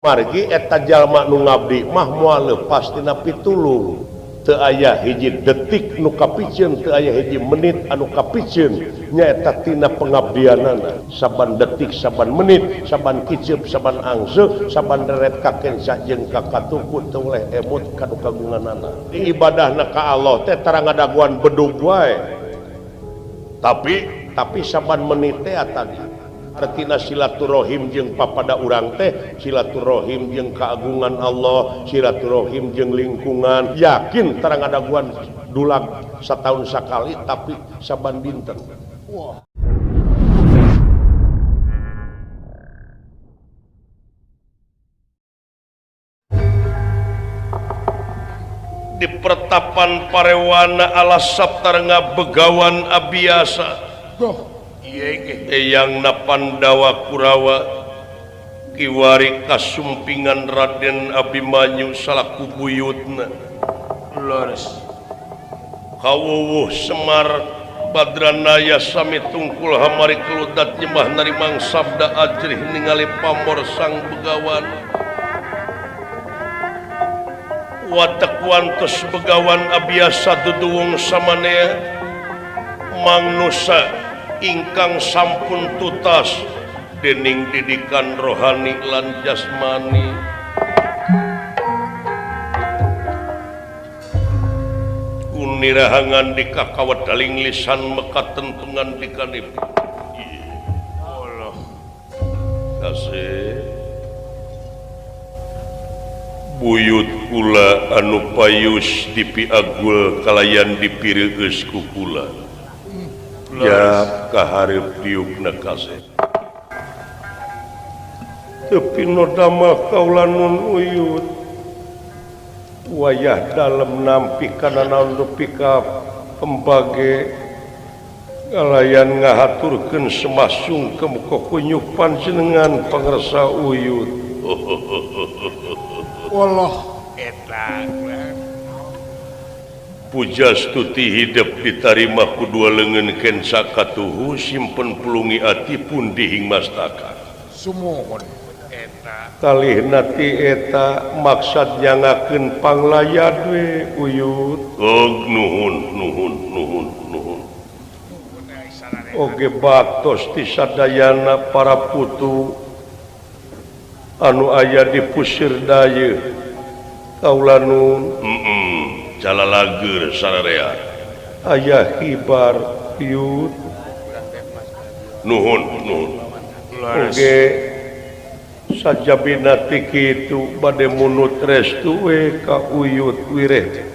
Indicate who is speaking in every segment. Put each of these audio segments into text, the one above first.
Speaker 1: Margi eta jalma nu ngabdi mah moal leupas tina pitulung. Teu aya hiji detik nu kapiceun, teu aya hiji menit anu kapiceun nyaeta tina pengabdianana. Saban detik, saban menit, saban kiceup, saban angse, saban deret kakensa jeung ka katuku teu oleh emut ka nu kagunganana. Di ibadahna ka Allah teh tara ngadaguan bedug wae. Tapi saban menit teh tadi artina silaturahim jeung papada urang teh, silaturahim jeung keagungan Allah, silaturahim jeung lingkungan. Yakin tara ngadaguan dulag satahun sakali tapi saban dinten.
Speaker 2: Wah.
Speaker 1: Di pertapan parewana alas saptarnga begawan abiasa.
Speaker 2: Goh.
Speaker 1: Eyang na Pandawa Kurawa kiwari kasumpingan Raden Abimanyu salaku buyutna.
Speaker 2: Leres.
Speaker 1: Kawuwuh Semar Badranaya sami tungkul hamari keludat nyembah narimang sabda ajrih ningali pamor sang begawan. Watek wantos begawan abiasa duduwung samanea mangnusa ingkang sampun tutas dening didikan rohani lan jasmani. Kunirahangan di kakawadaling lisan mekatentungan di kanip.
Speaker 2: Allah
Speaker 1: kasih buyut kula anu payus dipiagul kalayan dipireueus ku kula. Ya kahareup diukna kasih. Tepi nodama kaula nun uyut. Wayah dalem nampi kana naon nepi ka pembage kalayan ngahaturkeun semah sungkem ka kunyuk panjenengan pangersa uyut.
Speaker 2: Wallah eta.
Speaker 1: Pujastuti hidup ditarima ku dua leungeun kensa katuhu simpen pulungi ati pun dihing mastaka.
Speaker 2: Sumuhun eta.
Speaker 1: Kalihna ti eta maksad nyangakeun panglayad we uyut. Oh nuhun nuhun nuhun nuhun. Oge baktos ti sadayana para putu anu aya di pusir dayeuh kaula nun. Jalalager sararea aya hibar yut. Nuhun nuhun. Oge sajabina ti kitu bade munut restu we ka uyut wireh.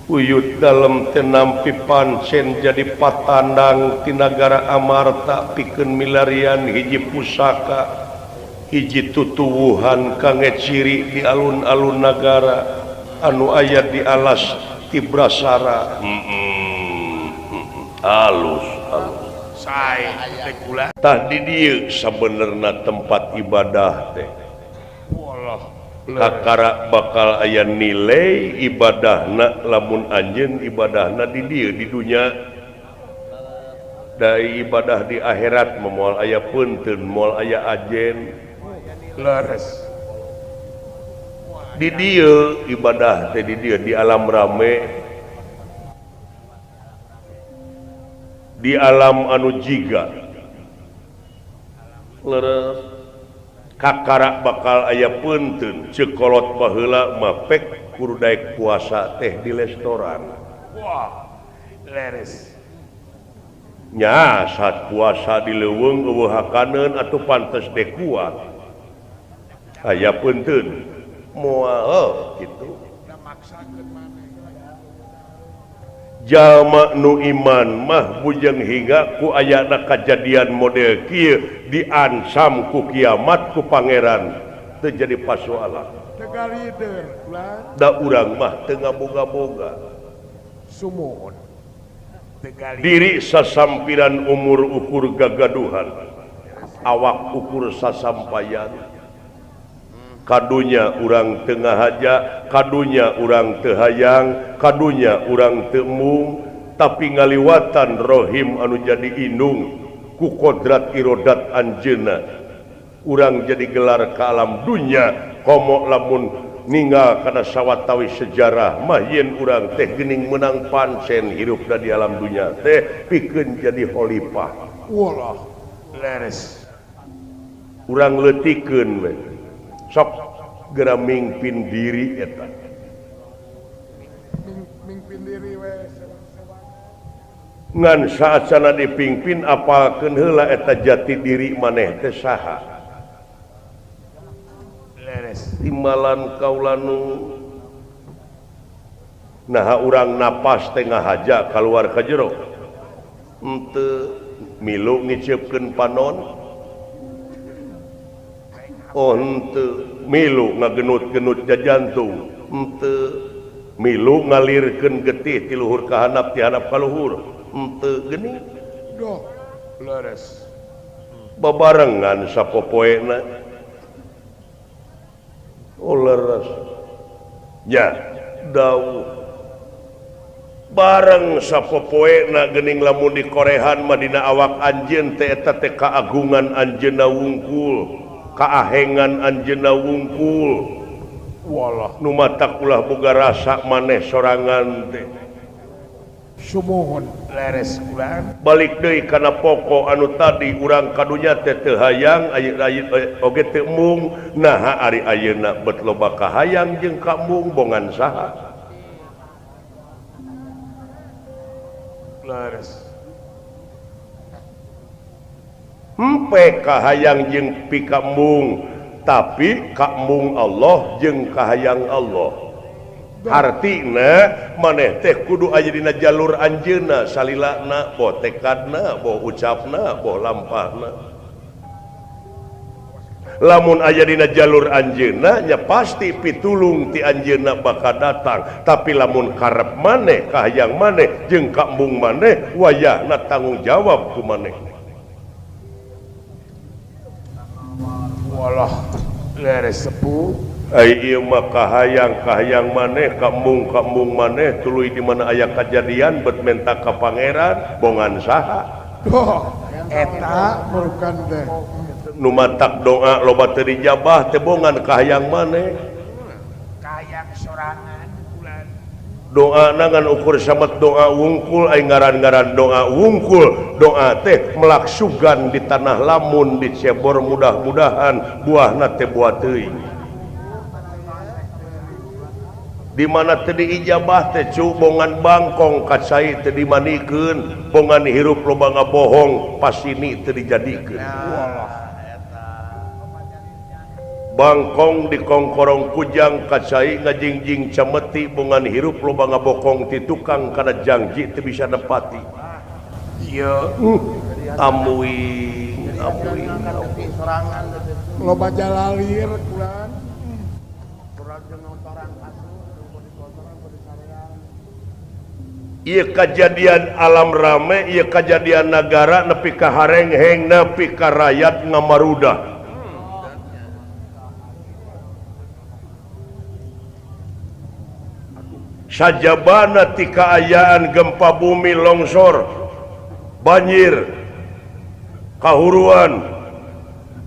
Speaker 1: Uyut dalem teu nampi pancen jadi patandang ti nagara Amarta pikeun milarian hiji pusaka hiji tutuwuhan kangge ciri di alun-alun nagara anu aya di alas Tibrasara. Alus alus.
Speaker 2: Sae teh kula.
Speaker 1: Tah di dieu sabenerna tempat ibadah teh.
Speaker 2: Wallah.
Speaker 1: Kakara bakal aya nilai ibadahna lamun anjeun ibadahna di dieu di dunya. Da ibadah di akhirat mah moal aya peunteun, moal aya ajen.
Speaker 2: Leres.
Speaker 1: Di dieu ibadah teh di dieu di alam rame, di alam anu jiga leres kakara bakal aya peunteun. Ceuk kolot baheula mah pek kudu daek puasa teh di restoran.
Speaker 2: Wah leres
Speaker 1: nya saat puasa di leuweung eueuh hakaneun atuh pantes deh kuat aya peunteun moal gitu. Jalma nu iman mah bujeng hingga ku ayana kajadian model kieu diancam ku kiamat ku pangeran teu jadi pasoalan. Da urang mah teu ngaboga-boga.
Speaker 2: Sumuhun.
Speaker 1: Diri sasampiran umur ukur gagaduhan, awak ukur sasampayan. Kadunya urang tengah haja, kadunya urang teu hayang, kadunya urang teu embung, tapi ngaliwatan rohim anu jadi indung ku kodrat irodat anjeunna. Urang jadi gelar ka alam dunya komo lamun ninggal kana sawatawi sejarah mah yen urang teh geuning meunang pancen hirupna di alam dunya teh pikeun jadi khalifah.
Speaker 2: Walah leres.
Speaker 1: Urang leutikeun we. Sok geura mingpin diri eta.
Speaker 3: Mingpin diri we.
Speaker 1: Ngan saat sana dipingpin apalkeun heula eta jati diri maneh teh saha.
Speaker 2: Leres.
Speaker 1: Timbalan kaulanu naha urang napas teh ngahaja kaluar ka jero. Henteu milu ngiceupkeun panon. Oh henteu milu ngagenut-genut jajantung. Henteu milu ngalirkeun getih ti luhur ka handap ti handap ka luhur. Henteu geuning
Speaker 2: doh leres
Speaker 1: babarengan sapopoena. Oh leres nya dawuh bareng sapopoena geuning lamun dikorehan mah dina awak anjeun teh eta teh kaagungan anjeunna wungkul, kaahengan anjeunna wungkul.
Speaker 2: Walah
Speaker 1: nu matak ulah boga rasa maneh sorangan teh.
Speaker 2: Sumuhun leres kulan.
Speaker 1: Balik deui kana pokok anu tadi urang kadunya teh teu hayang oge teu embung. Naha ari ayeuna bet loba kahayang jeung kaembung bongan saha?
Speaker 2: Leres.
Speaker 1: Empe kahayang jeung pikaembung, tapi kaembung Allah jeung kahayang Allah. Artina maneh teh kudu aya dina jalur anjeunna salilana boh tekadna boh ucapna boh lampahna. Lamun aya dina jalur anjeunna nya pasti pitulung ti anjeunna bakal datang. Tapi lamun karep maneh kahayang maneh jeung kaembung maneh wayahna tanggung jawab ku maneh.
Speaker 2: Walah leres sepuh.
Speaker 1: Ai ieu mah kahayang-kahayang maneh, kaembung-kaembung maneh, tuluy di mana aya kajadian bet menta ka pangeran, bongan saha.
Speaker 3: Oh, eta merukan teh.
Speaker 1: Nu matak doa loba teu dijabah teh bongan kahayang maneh.
Speaker 2: Kahayang sorangan bulan.
Speaker 1: Doa ngan ukur samet doa wungkul, ai ngaran-ngaran doa wungkul, doa teh melaksugan di tanah lamun dicebor mudah-mudahan buahna teh buah teuing. Di mana teu diijabah teh cu bongan bangkong kacai teu dimanikeun, bongan hirup loba ngabohong pasini teu dijadikeun. Bangkong dikongkorong kujang kacai ngajingjing cemeti, bongan hirup loba ngabokong ti tukang kana janji teu bisa nepati.
Speaker 2: Ieu
Speaker 1: amuing amuing
Speaker 3: loba jalalir kulan.
Speaker 1: Ieu kajadian alam rame, ieu kajadian nagara nepi ka harengheng, nepi ka rakyat ngamarudah. Sajabana ti kaayaan gempa bumi, longsor, banjir, kahuruan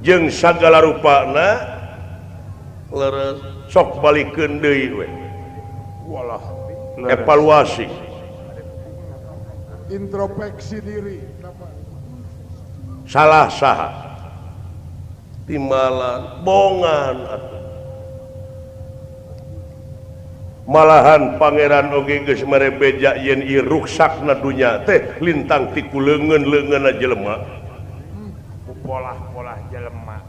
Speaker 1: jeung sagala rupana leres sok balikeun deui we.
Speaker 2: Walah
Speaker 1: evaluasi,
Speaker 3: introspeksi diri.
Speaker 1: Salah saha timbalan bongan atuh. Malahan pangeran oge geus mere beja yen ieu ruksakna dunya teh lintang ti ku leungeun-leungeunna jelema,
Speaker 2: ku polah-polah jelema.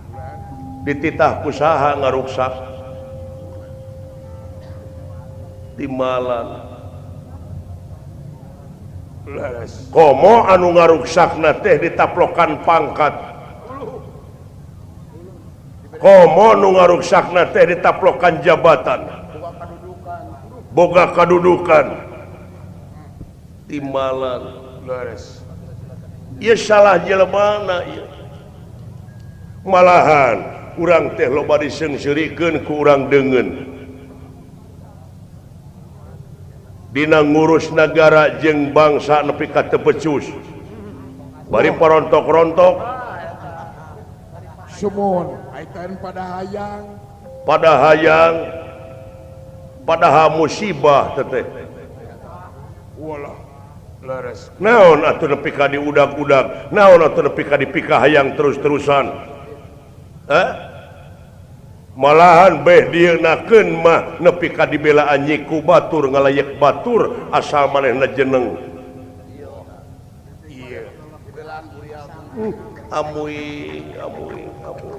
Speaker 1: Dititah ku saha ngaruksak timbalan. Komo anu ngaruksakna teh ditaplokan pangkat, komo nu ngaruksakna teh ditaplokan jabatan, boga kadudukan, timbalan.
Speaker 2: Leres.
Speaker 1: Ieu salah jelemana ieu. Malahan urang teh loba diseungseurikeun ku urang deungeun. Dina ngurus nagara jeung bangsa nepi ka teu becus. Bari parontok-rontok.
Speaker 3: Sumuhun aitan pada hayang.
Speaker 1: Pada hayang padahal musibah teteh.
Speaker 2: Walah leres.
Speaker 1: Naon atuh nepi ka diudag-udag, naon atuh nepi ka dipikahayang terus-terusan. Malahan beh dieunakeun mah nepi ka dibelaan nyiku batur ngalayek batur asal manehna jeneng.
Speaker 2: Iya.
Speaker 1: Amui amui amui.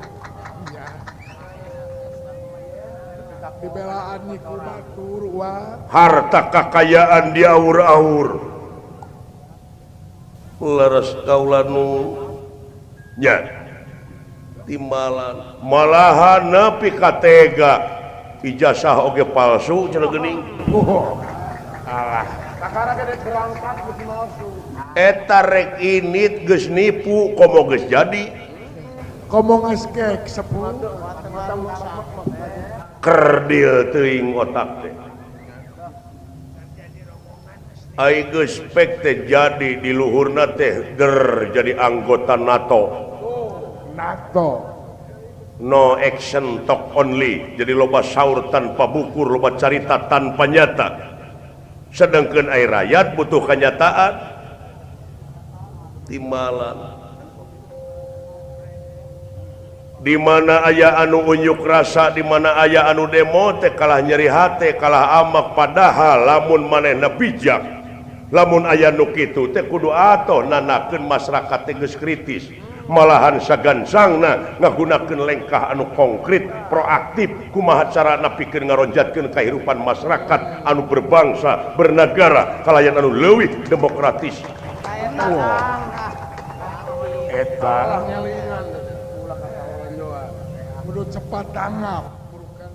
Speaker 3: Dibelaan nyiku batur wa
Speaker 1: harta kakayaan diaur-aur. Leres kaula nu nya timbalan malahan nepi ka tega ijazah oge palsu cenah geuning.
Speaker 2: Alah
Speaker 4: kakara gede berangkat geus palsu.
Speaker 1: Eta rek init geus nipu komo geus jadi
Speaker 3: komo geus kek sepuh
Speaker 1: kerdil teuing otak teh. Ai geus pek teh jadi di luhurna teh ger jadi anggota NATO.
Speaker 3: NATO
Speaker 1: no action talk only, jadi loba saur tanpa bukur, loba carita tanpa nyata. Sedangkan ai rakyat butuh kenyataan. Timbalan di mana aya anu unjuk rasa, di mana aya anu demo teh kalah nyeri hate, kalah amak, padahal lamun manehna bijak, lamun aya nu kitu teh kudu atoh nanakeun masyarakat teh geus kritis. Malahan sagansangna ngagunakeun lengkah anu konkret, proaktif, kumaha carana pikeun ngaronjatkeun kahirupan masyarakat anu berbangsa, bernegara kalayan anu leuwih demokratis.
Speaker 2: Eta
Speaker 3: kudu cepat tanggap.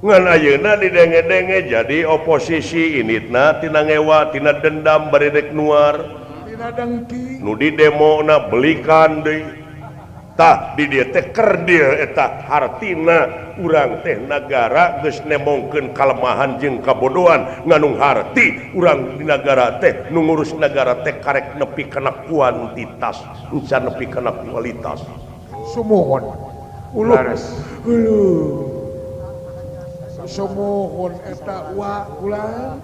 Speaker 1: Ngan ayeuna didenge-denge jadi oposisi initna tina ngewa, tina dendam bari rek nuar,
Speaker 3: tina dengki,
Speaker 1: nu di demona belikan deui. Tah di dieu teh kerdil eta hartina urang teh nagara geus nemongkeun kalemahan jeung kabodohan nganung harti urang di nagara teh nu ngurus nagara teh karek nepi kana kuantitas encan nepi kana kualitas.
Speaker 3: Sumuhun uluh uluh sumuhun eta wa ulang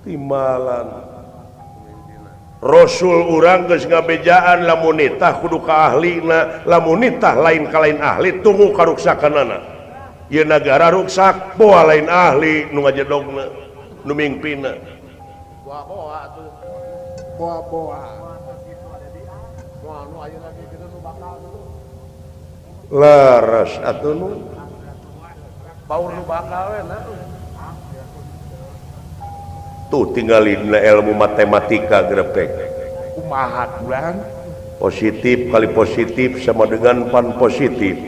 Speaker 1: timbalan Rasul urang geus ngabejaan lamun nitah kudu ka ahlina, lamun nitah lain ka lain ahli tunggu karuksakanana. Ieu nagara ruksak boa lain ahli nu ngajedogna, nu mingpina.
Speaker 4: Boa-boa atuh.
Speaker 3: Boa-boa.
Speaker 4: Moal nu ayeuna ge kitu nu bakal tuh.
Speaker 1: Leres atuh nu.
Speaker 4: Baur nu bakal we na.
Speaker 1: Tuh tinggalin ilmu matematika grepek.
Speaker 2: Kumaha urang?
Speaker 1: Positif kali positif sama dengan pan positif.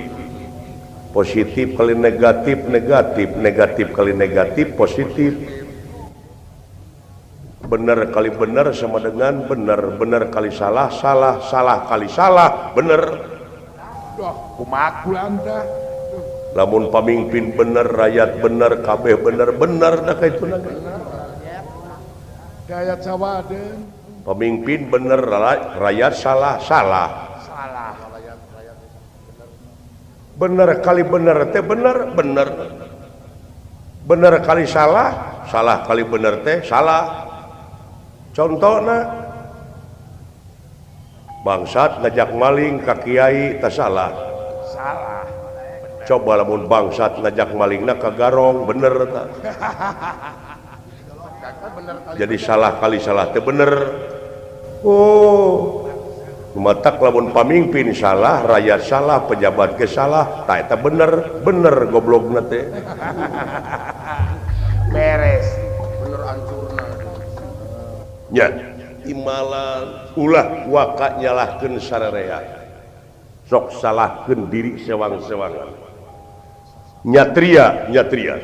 Speaker 1: Positif kali negatif negatif, negatif kali negatif positif. Benar kali benar sama dengan benar, benar kali salah salah, salah kali salah bener.
Speaker 3: Duh, kumaha urang teh?
Speaker 1: Lamun pamimpin bener, rakyat bener, kabeh bener, bener dah kitu na.
Speaker 3: Dayat sawadeun.
Speaker 1: Pemimpin bener, rakyat salah, salah.
Speaker 2: Salah.
Speaker 1: Bener kali bener teh bener, bener. Bener kali salah, salah kali bener teh salah. Contohna bangsat ngajak maling ka kiai teh salah.
Speaker 2: Salah.
Speaker 1: Coba lamun bangsat ngajak malingna ka garong bener tah. Jadi salah kali salah teh bener. Oh, matak lamun pamimpin salah, rakyat salah, pejabat ge salah, tah eta bener, bener goblogna teh.
Speaker 2: Beres, bener ancurna.
Speaker 1: Nya, timalan ulah waka nyalahkeun sararea. Sok salahkeun diri sewang-sewangan. Nyatria, nyatria.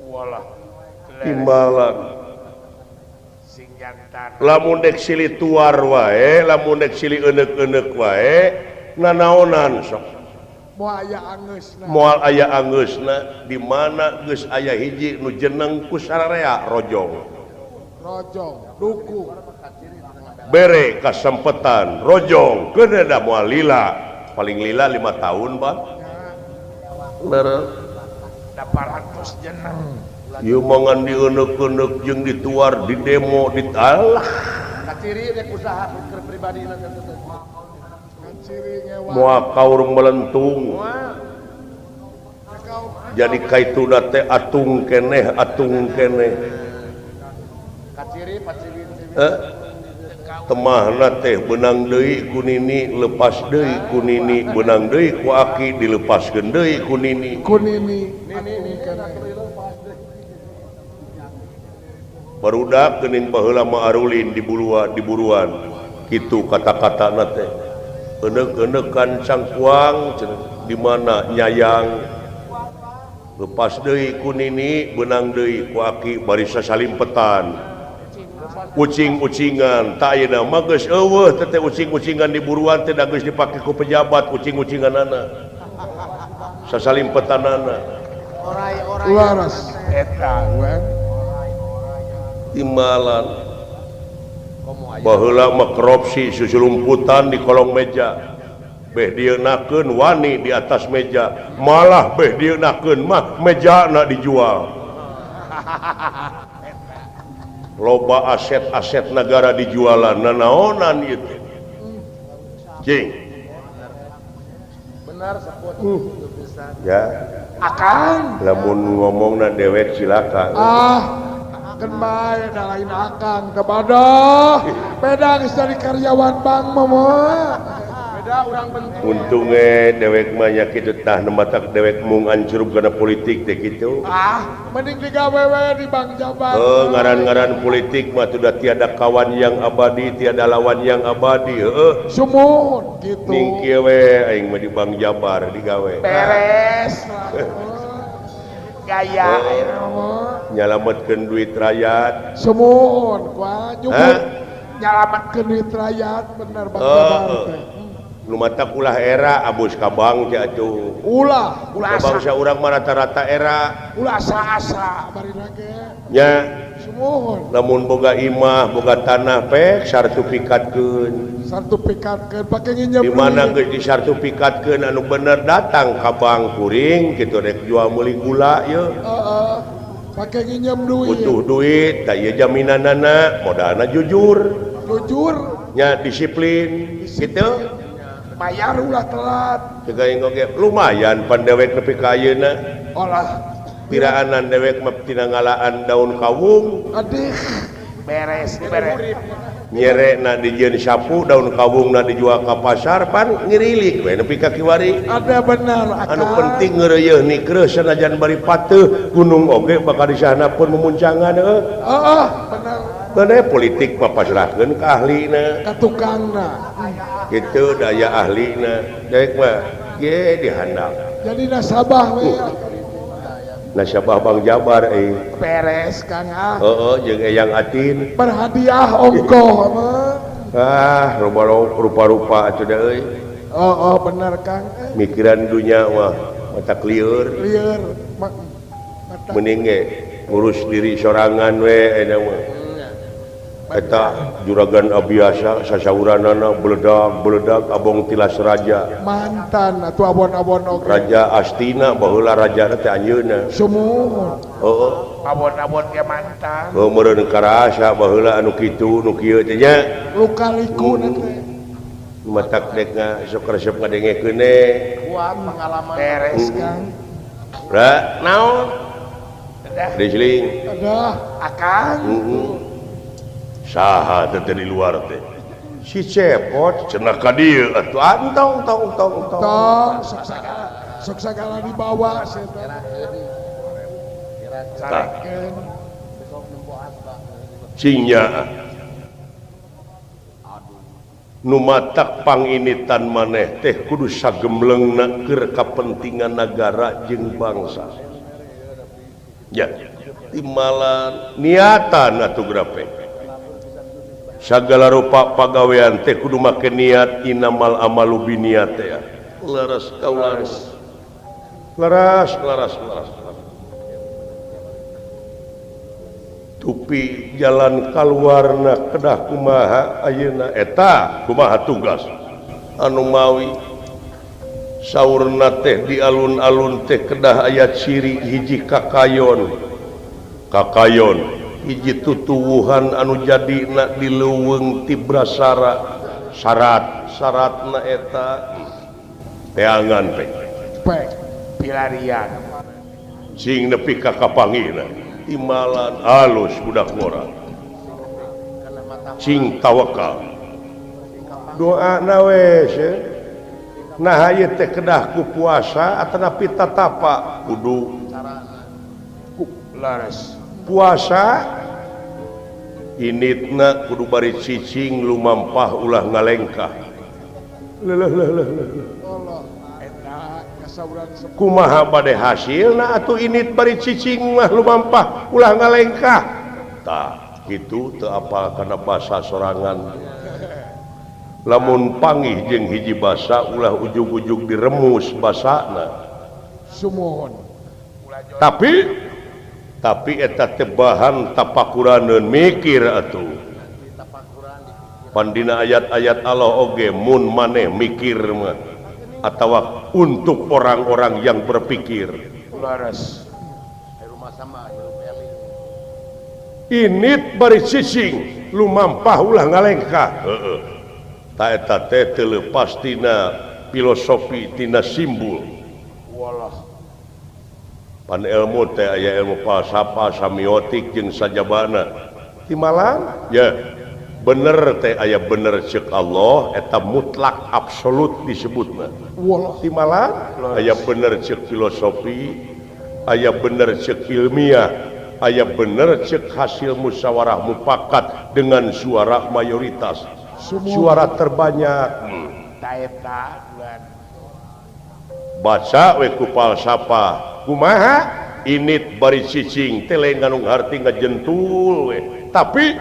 Speaker 2: Walah.
Speaker 1: Timbalan lamun dek silih tuar wae, lamun dek silih euneuk-euneuk wae, nanaonan sok
Speaker 3: moal aya angeusna,
Speaker 1: moal aya angeusna. Di mana geus aya hiji nu jeneng ku sararea rojong,
Speaker 3: rojong duku
Speaker 1: Bere kasempetan rojong keun da moal lila paling lila 5 tahun Pak. Leres
Speaker 2: da parantos jeneng.
Speaker 1: Ieu mangan dieuneuk-euneuk jeung dituar di demo di alah.
Speaker 4: Kaciri rek usaha keur pribadina teh.
Speaker 3: Kaciri ngewa.
Speaker 1: Moal kaur melentung. Jadi kaituna teh atung keneh atung keneh.
Speaker 4: Kaciri paciwin.
Speaker 1: Temahna teh benang deui ku nini lepas deui ku nini benang deui ku aki dilepaskeun deui ku nini.
Speaker 3: Ku nini.
Speaker 1: Barudak geuning baheula mah arulin di buruan di buruan. Kitu kata-katana teh. Euneukeun cangkuang di mana nyayang lepas deui ku nini benang deui ku aki bari sasalimpetan ucing-ucingan tak ayeuna mah geus eueuh teh ucing-ucingan di buruan teh geus dipake ku pejabat ucing-ucinganana sasalimpetanana
Speaker 3: laras
Speaker 2: eta we
Speaker 1: timalan baheula mah korupsi susulumputan di kolong meja beh dieunakeun wani di atas meja malah beh dieunakeun mah mejana dijual loba aset-aset negara dijualan nanaonan ieu teh cing
Speaker 4: benar sepot
Speaker 1: ya
Speaker 3: akang
Speaker 1: lamun ngomongna dewek silakan
Speaker 3: ah keun bae da lain akang teh badoh beda geus jadi karyawan bank mah.
Speaker 1: Untungnya dewek mah nya kitu tah nematak dewek mung ancurub kana politik teh kitu.
Speaker 3: Ah, mending digawe we di Bank Jabar.
Speaker 1: Heuh, ngaran-ngaran politik mah sudah tiada kawan yang abadi, tiada lawan yang abadi, heueuh.
Speaker 3: Sumuhun kitu.
Speaker 1: Ning kieu we aing mah di Bank Jabar digawe.
Speaker 2: Beres. Gaya
Speaker 1: nyalametkeun duit rakyat.
Speaker 3: Sumuhun kuah nyuhun. Nyalametkeun duit rakyat bener Bank Jabar teh.
Speaker 1: Nu matak ulah era abus ka bank teh atuh.
Speaker 3: Ulah,
Speaker 1: ulah bangsa urang mah rata-rata era.
Speaker 3: Ulah asa-asa barina ge.
Speaker 1: Nya.
Speaker 3: Sumuhun.
Speaker 1: Lamun boga imah, boga tanah pek sartifikatkeun.
Speaker 3: Sartifikatkeun pake nginjem.
Speaker 1: Di mana geus disartifikatkeun anu bener datang ka bank kuring kitu rek jual meuli gula ieu.
Speaker 3: Heeh. Pake nginjem duit.
Speaker 1: Butuh duit, tah ieu jaminanana modalna jujur.
Speaker 3: Jujur.
Speaker 1: Nya disiplin kitu.
Speaker 3: Bayar ulah telat.
Speaker 1: Lumayan pan dewek nepi ka ayeuna.
Speaker 3: Olah.
Speaker 1: Piraanan dewek mah tina ngalaan daun kawung.
Speaker 3: Adih.
Speaker 2: Beres beres.
Speaker 1: Nyerena dijieun sapu daun kawungna dijual ka pasar pan ngirilik we nepi ka kiwari.
Speaker 3: Ada benar.
Speaker 1: Anu penting ngeureuyeuh nikreuh sanajan bari pateuh gunung oge bakal disahna pun memuncangan heuh.
Speaker 3: Heeh, bener.
Speaker 1: Bener politik mah pasrahkeun ka ahlina.
Speaker 3: Ka tukangna.
Speaker 1: Gitu daya ahlina dewek mah ge dihandap.
Speaker 3: Jadi nasabah we.
Speaker 1: Nasabah Bank Jabar euy.
Speaker 3: Beres Kang ah.
Speaker 1: Heeh jeung Eyang Atin.
Speaker 3: Berhadiah ongkoh mah.
Speaker 1: Ah, rupa-rupa atuh da euy.
Speaker 3: Oh, bener Kang.
Speaker 1: Mikiran dunya mah mata lieur.
Speaker 3: Lieur. Mata.
Speaker 1: Mending ge ngurus diri sorangan we eta mah. Eta juragan abiasa sasauranana beledag-beledag abong tilas raja.
Speaker 3: Mantan atuh abon-abon oge.
Speaker 1: Raja Astina baheula rajana teh anjeunna.
Speaker 3: Sumuhun.
Speaker 1: Heeh.
Speaker 2: Abon-abon ge mantan.
Speaker 1: Heuh meureun karasa baheula anu kitu nu kieu teh nya.
Speaker 3: Luka-liku na teh.
Speaker 1: Matak dek sok resep ngadengekeun we.
Speaker 4: Kuat pengalaman.
Speaker 2: Beres Kang.
Speaker 1: Ra naon? Risling.
Speaker 3: Adah
Speaker 2: akang.
Speaker 1: Saha teh di luar teh si Cepot cenah ka dieu atuh antong tong tong
Speaker 3: tong sok sagala sok sagala dibawa sia teh
Speaker 1: Sarekeun cingnya nu matak panginitan maneh teh kudu sagemlengna keur kapentingan nagara jeung bangsa ya timalan niatan atuh grape sagala rupa pagawean teh kudu make niat inamal amalu biniat teh leres kaulares leres leres leres Tupi jalan kaluarna kedah kumaha ayeuna eta kumaha tugas anu mawi saurna teh di alun-alun teh kedah aya ciri hiji kakayon kakayon hiji tutuwuhan anu jadina di leuweung Tibrasara syarat syaratna eta teangan pek
Speaker 2: pek pilarian
Speaker 1: sing nepi ka kapanggihna timalan alus budak ngora sing tawakal doa na we nah ieu teh kedah ku puasa atanapi tatapa kudu
Speaker 2: laras
Speaker 1: puasa initna kudu bari cicing lumampah ulah ngalengkah leuh leuh leuh
Speaker 3: Allah eta kasauran
Speaker 1: kumaha bade hasilna atuh init bari cicing mah lumampah ulah ngalengkah tah kitu teu apal kana basa sorangan lamun pangih jeung hiji basa ulah ujug-ujug diremus basana
Speaker 3: sumuhun
Speaker 1: tapi eta teh bahan tapakuraneun mikir atuh pandina ayat-ayat Allah oge mun maneh mikir mah atawa untuk orang-orang yang berpikir
Speaker 2: laras
Speaker 1: init bari cicing lumampah ulah ngalengkah heeh ta eta teh teu leupas tina filosofi tina simbol
Speaker 2: walah
Speaker 1: pan ilmu teh aya ilmu falsafah semiotik jeung sajabana timalan ya bener teh aya bener ceuk Allah eta mutlak absolut disebutna
Speaker 3: walah
Speaker 1: timalan aya bener ceuk filosofi aya bener ceuk ilmiah aya bener ceuk hasil musyawarah mufakat dengan suara mayoritas suara terbanyak
Speaker 2: ta eta
Speaker 1: baca we ku falsafah kumaha init bari cicing teh lain ngandung harti ngajentul we tapi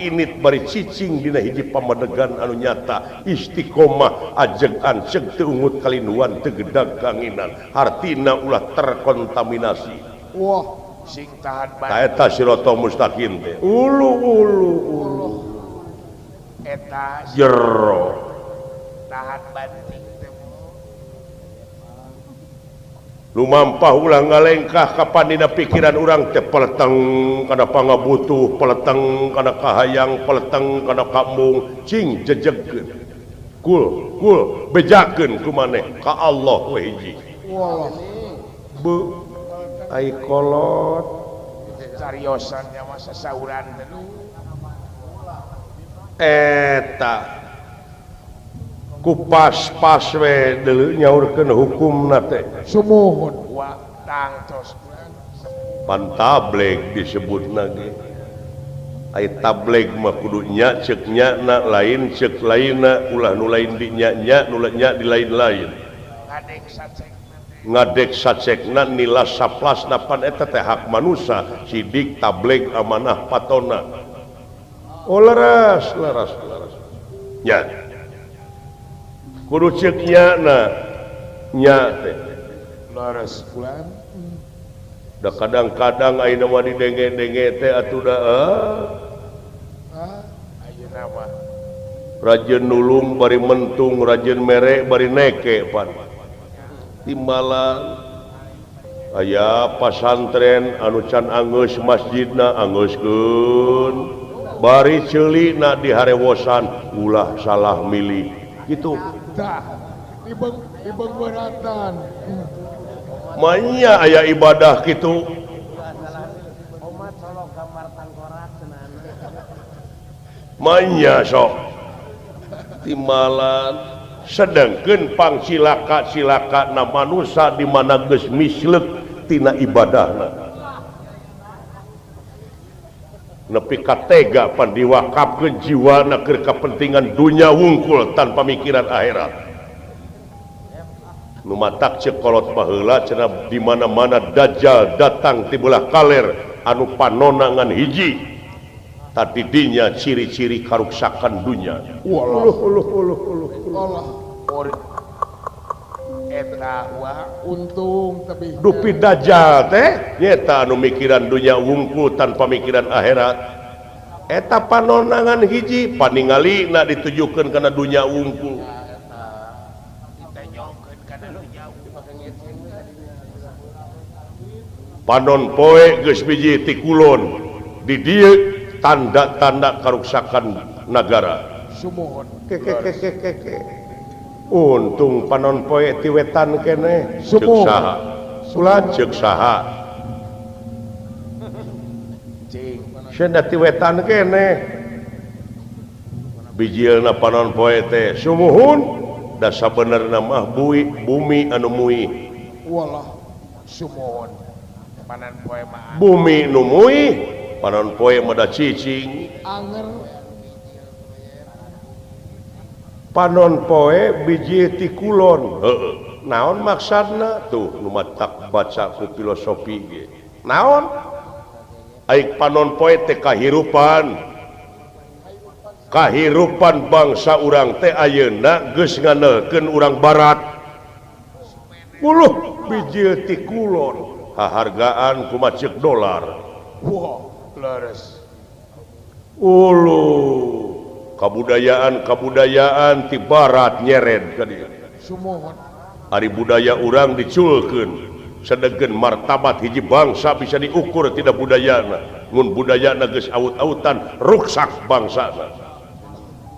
Speaker 1: init bari cicing dina hiji pamadegan anu nyata istiqomah ajeg anceg teu ungut kalinduan teu gedag kanginan hartina ulah terkontaminasi
Speaker 3: wah
Speaker 2: sing tahan
Speaker 1: ta eta sirotol mustaqim teh ulu ulu ulu
Speaker 2: eta
Speaker 1: jero
Speaker 2: tahan banting teh
Speaker 1: lumampah ulah ngalengkah kapan dina pikiran urang teh peleteng kana pangabutuh peleteng kana kahayang peleteng kana kaembung cing jejegkeun kul kul bejakeun ku maneh ka Allah we hiji
Speaker 3: walah
Speaker 1: beu ai kolot
Speaker 2: cariosan nya mah sasauran teh
Speaker 1: eta ku pas-pas we deuleu nyaurkeun hukumna teh
Speaker 3: sumuhun
Speaker 2: wa tangtos
Speaker 1: pan tableg disebutna ge ai tableg mah kudu nya ceuk nya na lain ceuk lainna ulah nu lain di nya nya nu nya di lain-lain ngadek sacekna nila saplasna pan eta teh hak manusia sidik tableg amanah patona oh leres leres leres nya kudu ceuk nya na nya teh
Speaker 2: leres bulan
Speaker 1: da kadang-kadang ayeuna mah didenge-denge teh atuh da
Speaker 2: ayeuna mah
Speaker 1: rajin nulung bari mentung rajin mere bari neke pan timbalan aya pasantren anu can anggeus masjidna anggeuskeun bari ceulina diharewosan ulah salah milih gitu
Speaker 3: tah di bengberatan
Speaker 1: manya aya ibadah kitu manya sok timbalan sedangkeun pang silaka-silaka na manusia di mana geus misleuk tina ibadahna nepi ka tega pan diwakafkeun jiwana keur kapentingan dunya wungkul tanpa mikiran akhirat nu matak ceuk kolot baheula cenah di mana-mana dajjal datang ti belah kaler anu panona ngan hiji tadi dinya ciri-ciri karuksakan dunya.
Speaker 3: Walah.
Speaker 2: Allah. Eta wa
Speaker 3: untung tebih.
Speaker 1: Dupi dajjal teh nyeta anu mikiran dunya wungkul tanpa mikiran akhirat. Eta panonangan hiji paningalina ditujukeun kana dunya wungkul. Panon poe geus biji ti kulon di dieu tanda-tanda karuksakan nagara.
Speaker 3: Sumuhun.
Speaker 1: Kekekekekeke. Untung panon poe ti wetan keneh. Ceuk saha? Ulah ceuk saha?
Speaker 2: Cing.
Speaker 1: Cenah ti wetan keneh. Bijilna panon poe teh sumuhun da sabenerna mah bui bumi anu muih.
Speaker 3: Walah
Speaker 2: sumuhun. Panon poe mah
Speaker 1: bumi nu muih, panon poe mah da cicing.
Speaker 3: Anger.
Speaker 1: Panon poe biji ti kulon. Heeh. Naon maksudna? Tuh nu matak baca ku filosofi ge. Naon? Aik panon poe teh kahirupan. Kahirupan bangsa urang teh ayeuna geus nganelkeun urang barat. Uluh biji ti kulon. Hahargaan kumaha ceuk dolar.
Speaker 2: Wah, leres.
Speaker 1: Uluh kabudayaan-kabudayaan ti barat nyered ka dieu.
Speaker 3: Sumuhun.
Speaker 1: Ari budaya urang diculkeun, sedengkeun martabat hiji bangsa bisa diukur tidak budayana. Mun budayana geus awut-awutan ruksak bangsana.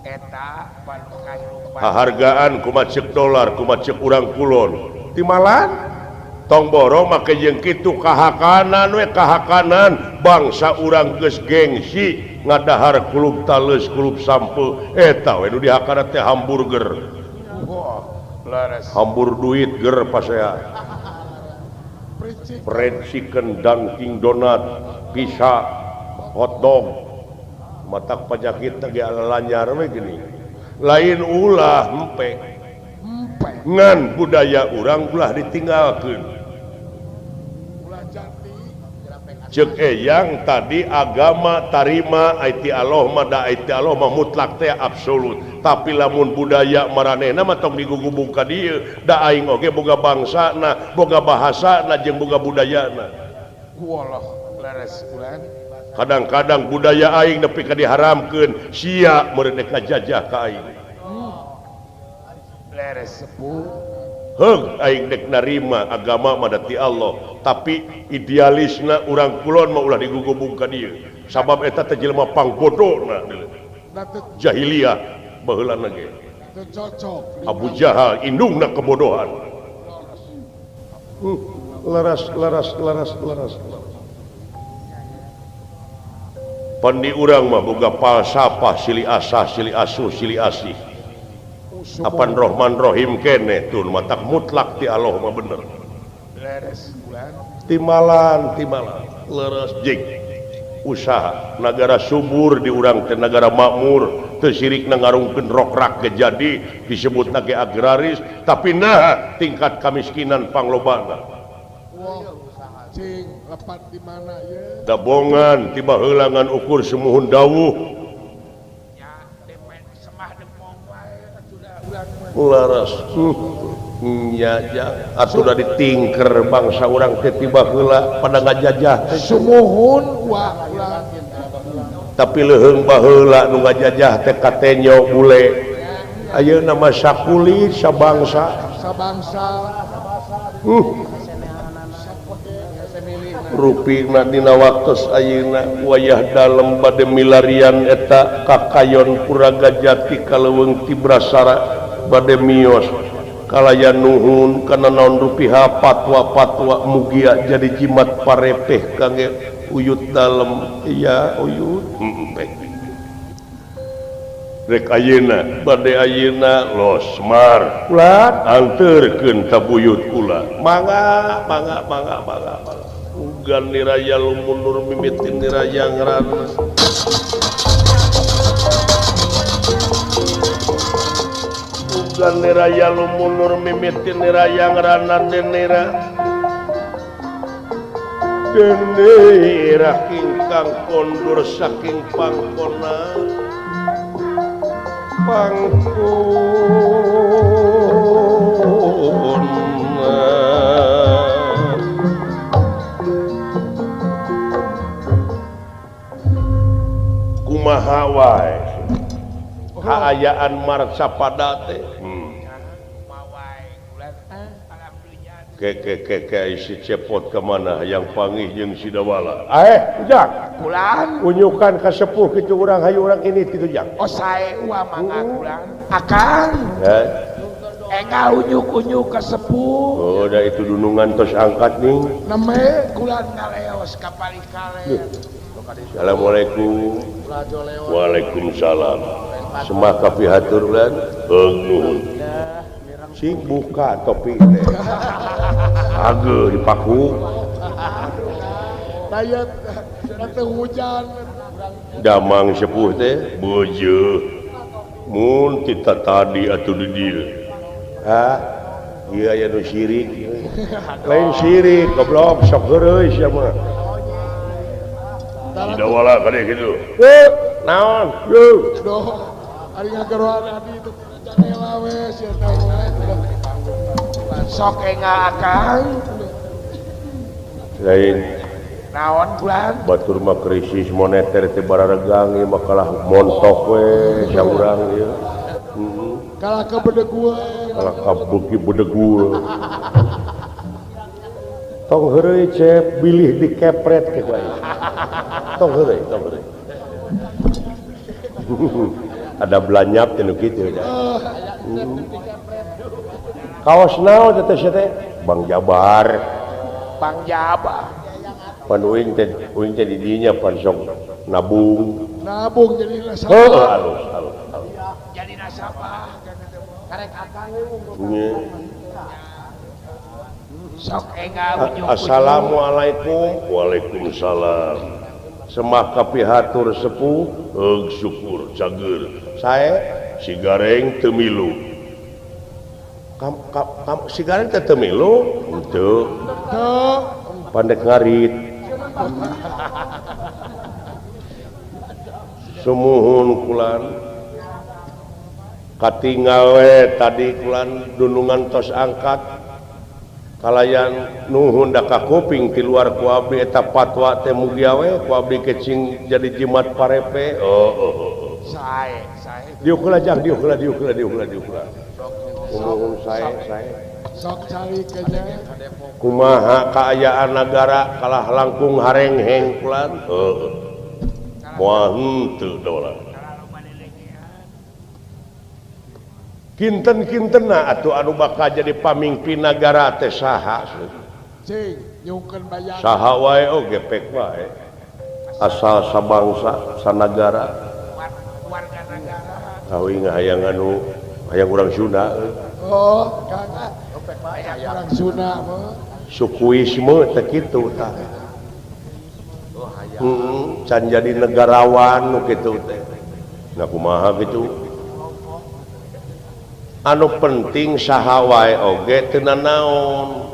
Speaker 2: Eta kahirupan.
Speaker 1: Hahargaan kumaha ceuk dolar, kumaha ceuk urang kulon. Timalan tong borong make jeung kitu kahakanan we kahakanan bangsa urang geus gengsi ngadahar kulub taleus kulub sampe eta we nu dihakana teh hamburger.
Speaker 2: Wah, leres.
Speaker 1: Hambur duit ger pasea. Fried chicken, Dunkin Donut, pizza, hotdog. Matak panyakit ge alanyar we geuning. Lain ulah empe. Ngan budaya urang ulah ditinggalkeun. Ceuk eyang tadi agama tarima aiti Allah mah da aiti Allah mah mutlak teh absolut. Tapi lamun budaya maranehna mah tong digugubung ka dieu, da aing oge boga bangsana, boga bahasana jeung boga budayana.
Speaker 2: Walah, leres ulang.
Speaker 1: Kadang-kadang budaya aing nepi ka diharamkeun, sia meureun dek ngajajah ka aing.
Speaker 2: Leres sepuh.
Speaker 1: Heug aing dek narima agama mah da ti Allah, tapi idealisna urang kulon mah ulah digugubung ka dieu. Sabab eta teh jelema pangbodohna. Jahiliyah baheulana ge. Abu Jahal indungna kebodohan. Leres leres leres leres. Pandi urang mah boga falsafah silih asah, silih asuh, silih asih. Apan Rohman Rohim kene tun matak mutlak ti Allah mah bener.
Speaker 2: Leres bulan.
Speaker 1: Timalan timalan leres jig usaha nagara subur di urang teh nagara makmur teu sirikna ngarungkeun rokrak ge jadi disebutna ge agraris tapi nah tingkat kamiskinan panglobana.
Speaker 3: Cing lepat di mana ye?
Speaker 1: Dabongan tiba heula ngan ukur sumuhun dawuh. Laras nya atuh da ditingker bangsa urang teh tiba heula pada ngajajah
Speaker 3: sumuhun wa ulah.
Speaker 1: Tapi leuheung baheula nu ngajajah teh katenyo bule. Ayeuna mah sakulit sabangsa.
Speaker 3: Sabangsa.
Speaker 1: Rupina dina waktos ayeuna wayah dalem bade milarian eta kakayon Puragajati kaleuweung Tibrasara bade mios kalayan nuhun kana naon rupiha patwa-patwa mugia jadi jimat parepeh kangge uyut dalem iya uyut rek ayeuna bade ayeuna los mar ulah anterkeun ka buyut kula mangga mangga mangga mangga mangga ugan niraya lumunur mimitin niraya ngrana ugan niraya lumunur mimitin niraya ngrana denira denira kingkang kondur saking pangkona pangkon Kumaha wae kaayaan marcapada teh. Ke si cepot ke mana yang pangih jeung si Dawala. Ujang.
Speaker 2: Kulan
Speaker 1: unyukan ka sepuh kitu urang hayu urang ini kitu jang.
Speaker 2: Oh sae uah mangga kulan. Akang. Enga unyuk-unyuk ka sepuh.
Speaker 1: Oh da itu dunungan tos angkat nih.
Speaker 2: Neme kulan ngaleos ka palikale.
Speaker 1: Assalamualaikum. Waalaikumsalam. Semah kapihatur ulan. Nuhun. Sing buka topi teh. Ageuh dipaku.
Speaker 3: Dayat teu hujan.
Speaker 1: Damang sepuh teh beujeut. Mun tita tadi atuh di dieu. Hah? Ieu aya nu sirik. Lain sirik goblok sok heureuy sia mah. Dawala kade kitu. Naon?
Speaker 3: Duh. Ari ngageroan adi itu janela we sia teh.
Speaker 2: Sok enga akang.
Speaker 1: Lain.
Speaker 2: Naon bulan?
Speaker 1: Batur mah krisis moneter teh bararegang ieu mah kalah montok we saurang ieu. Heeh.
Speaker 3: Kalah ka bedegul.
Speaker 1: Kalah ka beuki bedegul. Tong heureuy cep bilih dikepret ke ku aing. Tong heureuy, tong heureuy. Ada belanyap teh nu kitu da. Kaos naon teh teh? Bang Jabar.
Speaker 2: Bang Jabar.
Speaker 1: Pan uing teh di dinya pan sok nabung.
Speaker 3: Nabung jadi nasabah.
Speaker 1: Heuh, alus alus.
Speaker 2: Jadi nasabah
Speaker 4: karek akang
Speaker 2: sok enga unyuk.
Speaker 1: Assalamualaikum. Waalaikumsalam. Semah kapihatur sepuh, heug syukur cager. Sae si Gareng teu milu. Kam si Gareng teh teu milu? Henteu. Pandek ngarit. Sumuhun kulan. Katingal we tadi kulan dunungan tos angkat. Kalayan nuhun da ka kuping ti luar ku abdi eta patwa teh mugia we ku abdi kecing jadi jimat parepe. Oh.
Speaker 2: Sae, sae.
Speaker 1: Diuk heula jang, diuk heula, diuk heula, diuk heula, diuk heula. Nuhun sae, sae.
Speaker 3: Sok cari kenya.
Speaker 1: Kumaha kaayaan nagara kalah langkung harengheng kulan. Heeh. Moal henteu dolar. Kinten-kintena atuh anu bakal jadi pamimpin nagara teh saha?
Speaker 3: Cing, nyungkeun bayangan.
Speaker 1: Saha wae oge pek wae. Asal sabangsa, sanagara.
Speaker 2: Warga nagara.
Speaker 1: Awi hayang anu hayang urang Sunda.
Speaker 3: Oh, Kang. Urang Sunda mah.
Speaker 1: Sukuisme teh kitu tah. Can jadi negarawan nu kitu teh. Nah kumaha kitu? Anu penting saha wae oge teu nanaon.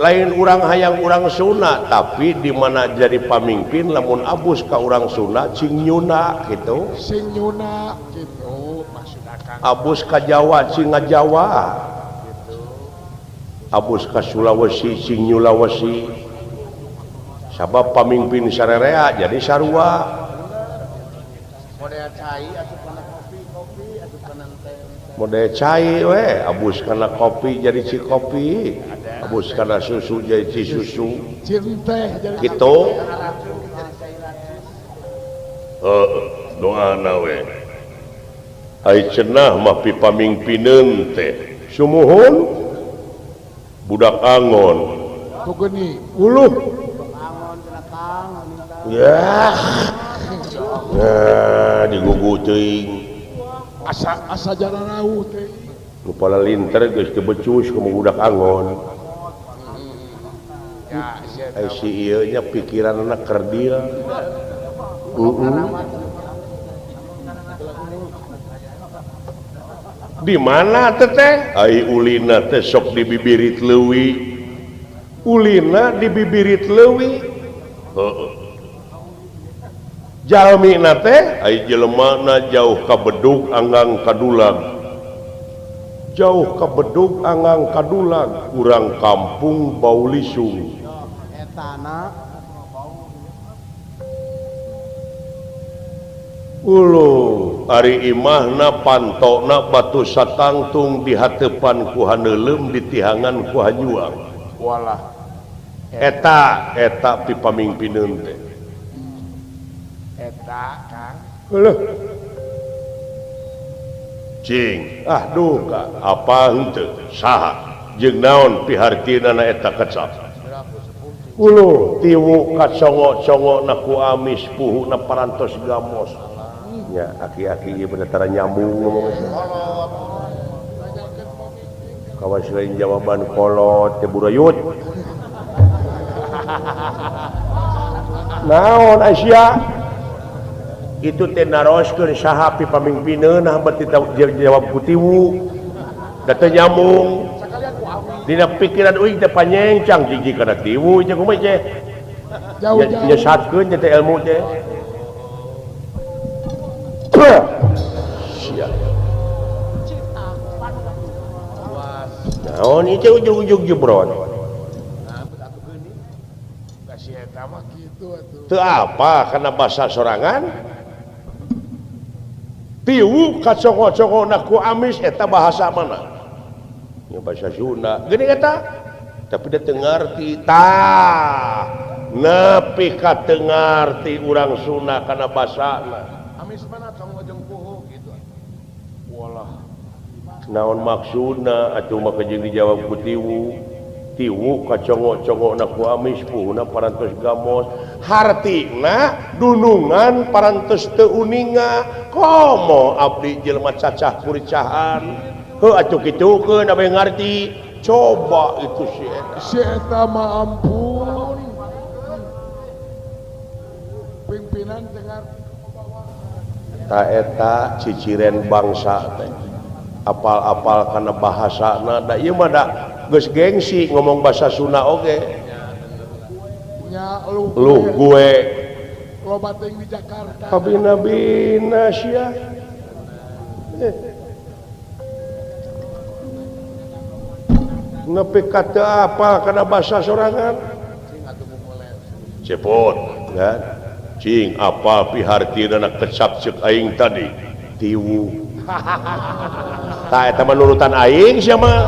Speaker 1: Lain urang hayang urang Sunda tapi di mana jadi pamimpin lamun abus ka urang Sunda cing nyuna kitu.
Speaker 3: Sing nyuna kitu maksud akang.
Speaker 1: Abus ka Jawa cing ngajawa. Abus ka Sulawesi cing nyulawesi. Sabab pamimpin sarerea jadi sarua.
Speaker 4: Model cai asup kana kopi, kopi asup kana teh.
Speaker 1: Model cai we, abus kana kopi jadi cikopi, abus kana susu jadi cisusu.
Speaker 3: Cinteh jadi
Speaker 1: kitu. Heeh, doana we. Ai cenah mah pipamingpineun teh. Sumuhun budak angon.
Speaker 3: Tugeni
Speaker 1: uluh. Ya. Nah, digugu teuing.
Speaker 3: Asa asa jararauh teuing.
Speaker 1: Nu palalinter geus teu becus kumaha budak angon.
Speaker 2: Ya,
Speaker 1: ai si ieu nya pikiranna kerdil. Di mana teteh? Ai ulina teh sok dibibirit leuwi. Ulina dibibirit leuwi. Heeh. Jalmina teh ai jelemana jauh ka bedug anggang kadulag. Jauh ka bedug anggang kadulag urang kampung Baulisung.
Speaker 4: Etana
Speaker 1: Uluh ari imahna pantona batu satangtung di hatepan ku haneulem ditihangan ku hajuang.
Speaker 2: Walah.
Speaker 1: Eta eta pipamingpineun teh.
Speaker 2: Eta Kang.
Speaker 1: Uluh. Cing, ah duka apa henteu saha jeung naon pihartina na eta kecap. Uluh tiwu kacongo-congo na ku amis puhuna parantos gamos. Ya aki-aki ieu bener tara nyambung ngomong. Kawas lain jawaban kolot teh burayut. Naon Asia? Itu teh naroskeun saha pipamingpineun nah berarti jawab ku tiwu. Da teu nyambung. Dina pikiran uing teh panyencang jiji kana tiwu jeung kumaha teh. Nyesatkeun teh ilmu teh. Naon ieu ujug-ujug jebron. Teu apa kana basa sorangan? Tiwu kacongo-congona ku amis eta bahasa mana? Nya bahasa Sunda. Geuning eta? Tapi da teu ngarti. Tah, nepi ka teu ngarti urang Sunda kana basana.
Speaker 4: Amis mana congo jeung puhu gitu.
Speaker 1: Walah. Naon maksudna atuh mah jeung dijawab ku tiwu. Tiwu kacongo-congona ku amis puhuna parantos gamos. Hartina dunungan parantos teu uninga. Komo abdi jelema cacah puricahan. Heuh atuh kitukeun abeh ngarti. Coba itu si eta.
Speaker 3: Si eta mah ampun. Pimpinan teu ngarti.
Speaker 1: Ta eta ciciren bangsa teh. Apal-apal kana bahasana da ieu mah da geus gengsi ngomong bahasa Sunda oge.
Speaker 3: Nya
Speaker 1: lu gue
Speaker 3: loba teuing di Jakarta.
Speaker 1: Kabina-bina sia. Nepi ka teu apal kana bahasa sorangan. Cepot kan. Cing apal pihartina kecap ceuk aing tadi. Tiwu. Tah eta mah nurutan aing sia mah.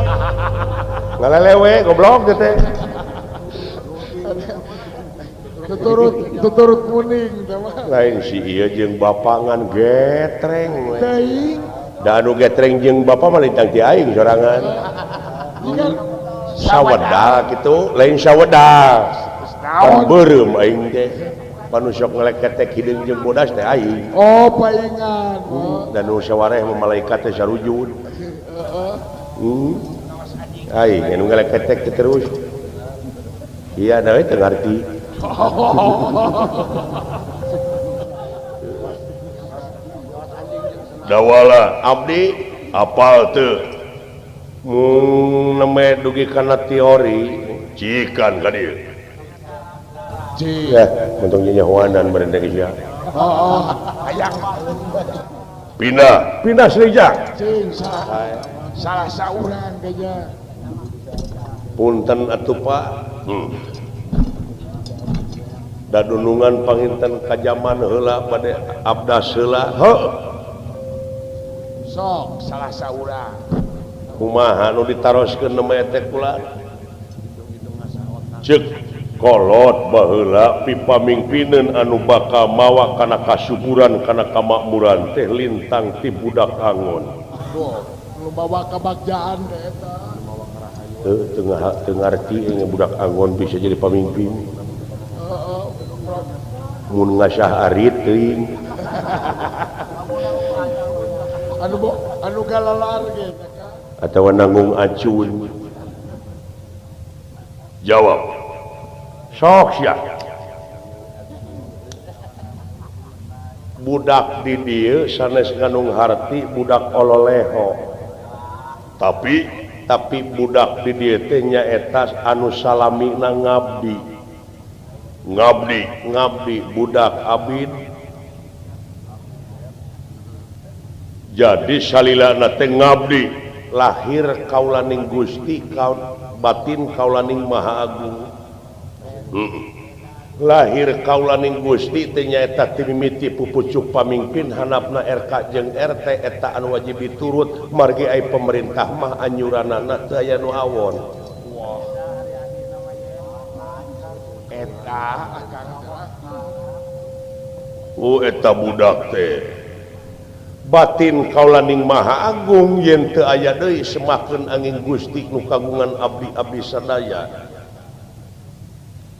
Speaker 1: Ngalelewe goblok teh.
Speaker 3: Tuturut tuturut kuning teh mah.
Speaker 1: Lain si ieu jeung bapa ngan getreng we.
Speaker 3: Teuing.
Speaker 1: Da anu getreng jeung bapa mah lintang ti aing sorangan. Sawedal kitu, lain sawedal. Naon beureum aing teh. Panu sok ngeleketek hideung jeung bodas teh aing.
Speaker 3: Oh, paingan.
Speaker 1: Dan nu sawareh mah malaikat teh sarujud. Heeh. Aing anu ngeleketek teh terus. Iya, da we teu ngarti. Dawala abdi apal teu. Mun neme dugi kana teori cikan ka dieu. Ya, untung nyahoanan bareng sia.
Speaker 3: Heeh, hayang.
Speaker 1: Pindah, pindah Srijang.
Speaker 3: Cing, salah saurang kayaknya.
Speaker 1: Punten atuh Pak. Da dunungan panginten ka jaman heula bade abdas heula. Heuh.
Speaker 2: Sok salah saurang.
Speaker 1: Kumaha nu ditaroskeun neme teh kula? Ceuk kolot baheula pipamingpineun anu bakal mawa kana kasuburan kana kamakmuran teh lintang ti budak angon.
Speaker 3: Nu bawa kabagjaan teh eta.
Speaker 1: Teu teu ngarti ieu budak angon bisa jadi pamimpin.
Speaker 3: Heeh.
Speaker 1: Mun ngasah arit teuing.
Speaker 3: Anu anu galalar ge
Speaker 1: atawa nanggung acun. Jawab. Sok sia. Budak di dieu sanes ngandung harti budak ololeho. Tapi budak di dieu teh nyaeta anu salamina ngabdi. Ngabdi, ngabdi budak abid. Jadi salilana teh ngabdi, lahir kaulaning Gusti, batin kaulaning Maha Agung. Lahir kaulaning Gusti teh nyaeta ti mimiti pupucuk pamingpin hanapna RK jeung RT eta anu wajib diturut margi ai pemerintah mah anjuranana teu aya nu awon.
Speaker 2: Eta akang
Speaker 1: oh eta budak teh batin kaulaning Maha Agung yen teu aya deui semakeun angin Gusti nu kagungan abdi-abdi sadaya.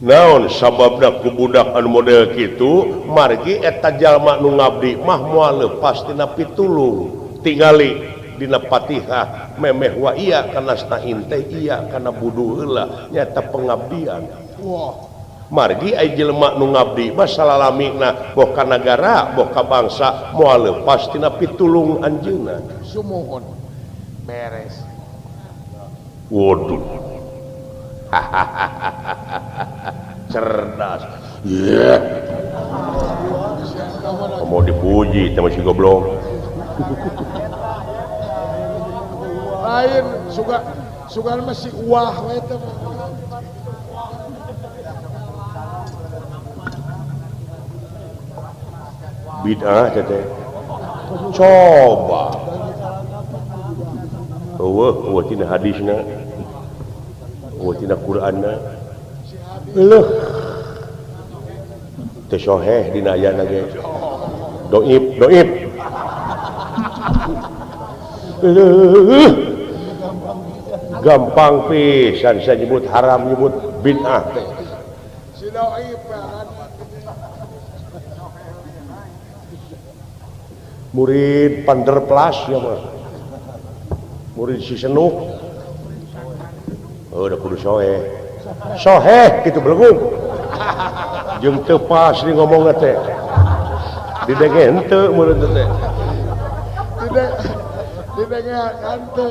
Speaker 1: Naon sababna ku budak anu model kitu margi eta jalma nu ngabdi mah moal lepas tina pitulung tingali dina Fatihah memeh wa iya kana stain teh iya kana buduh heula nyaeta pengabdian.
Speaker 3: Wah
Speaker 1: margi ai jelema nu ngabdi mah salalamina boh ka nagara boh ka bangsa moal lepas tina pitulung anjeunna.
Speaker 3: Sumuhun
Speaker 2: beres.
Speaker 1: Waduh cerdas. Yeah. Mau dipuji sama si goblok.
Speaker 3: Lain suka suka masih wah we teh.
Speaker 1: Bid'ah teh. Coba. Eueuh eueuh tina hadisna. Eueuh tina Qur'anna. Leuh. Teu soheh dina ayana ge. Doib, doib. Leuh. Gampang pisan saya nyebut haram nyebut bid'ah teh.
Speaker 3: Si doib
Speaker 1: murid Panderplas ya mah. Murid si Senuk. Oh, udah kudu soheh. Soheh gitu belegung. Jeung teu pas di ngomongna teh. Didenge henteu murid teh.
Speaker 3: Didenge henteu.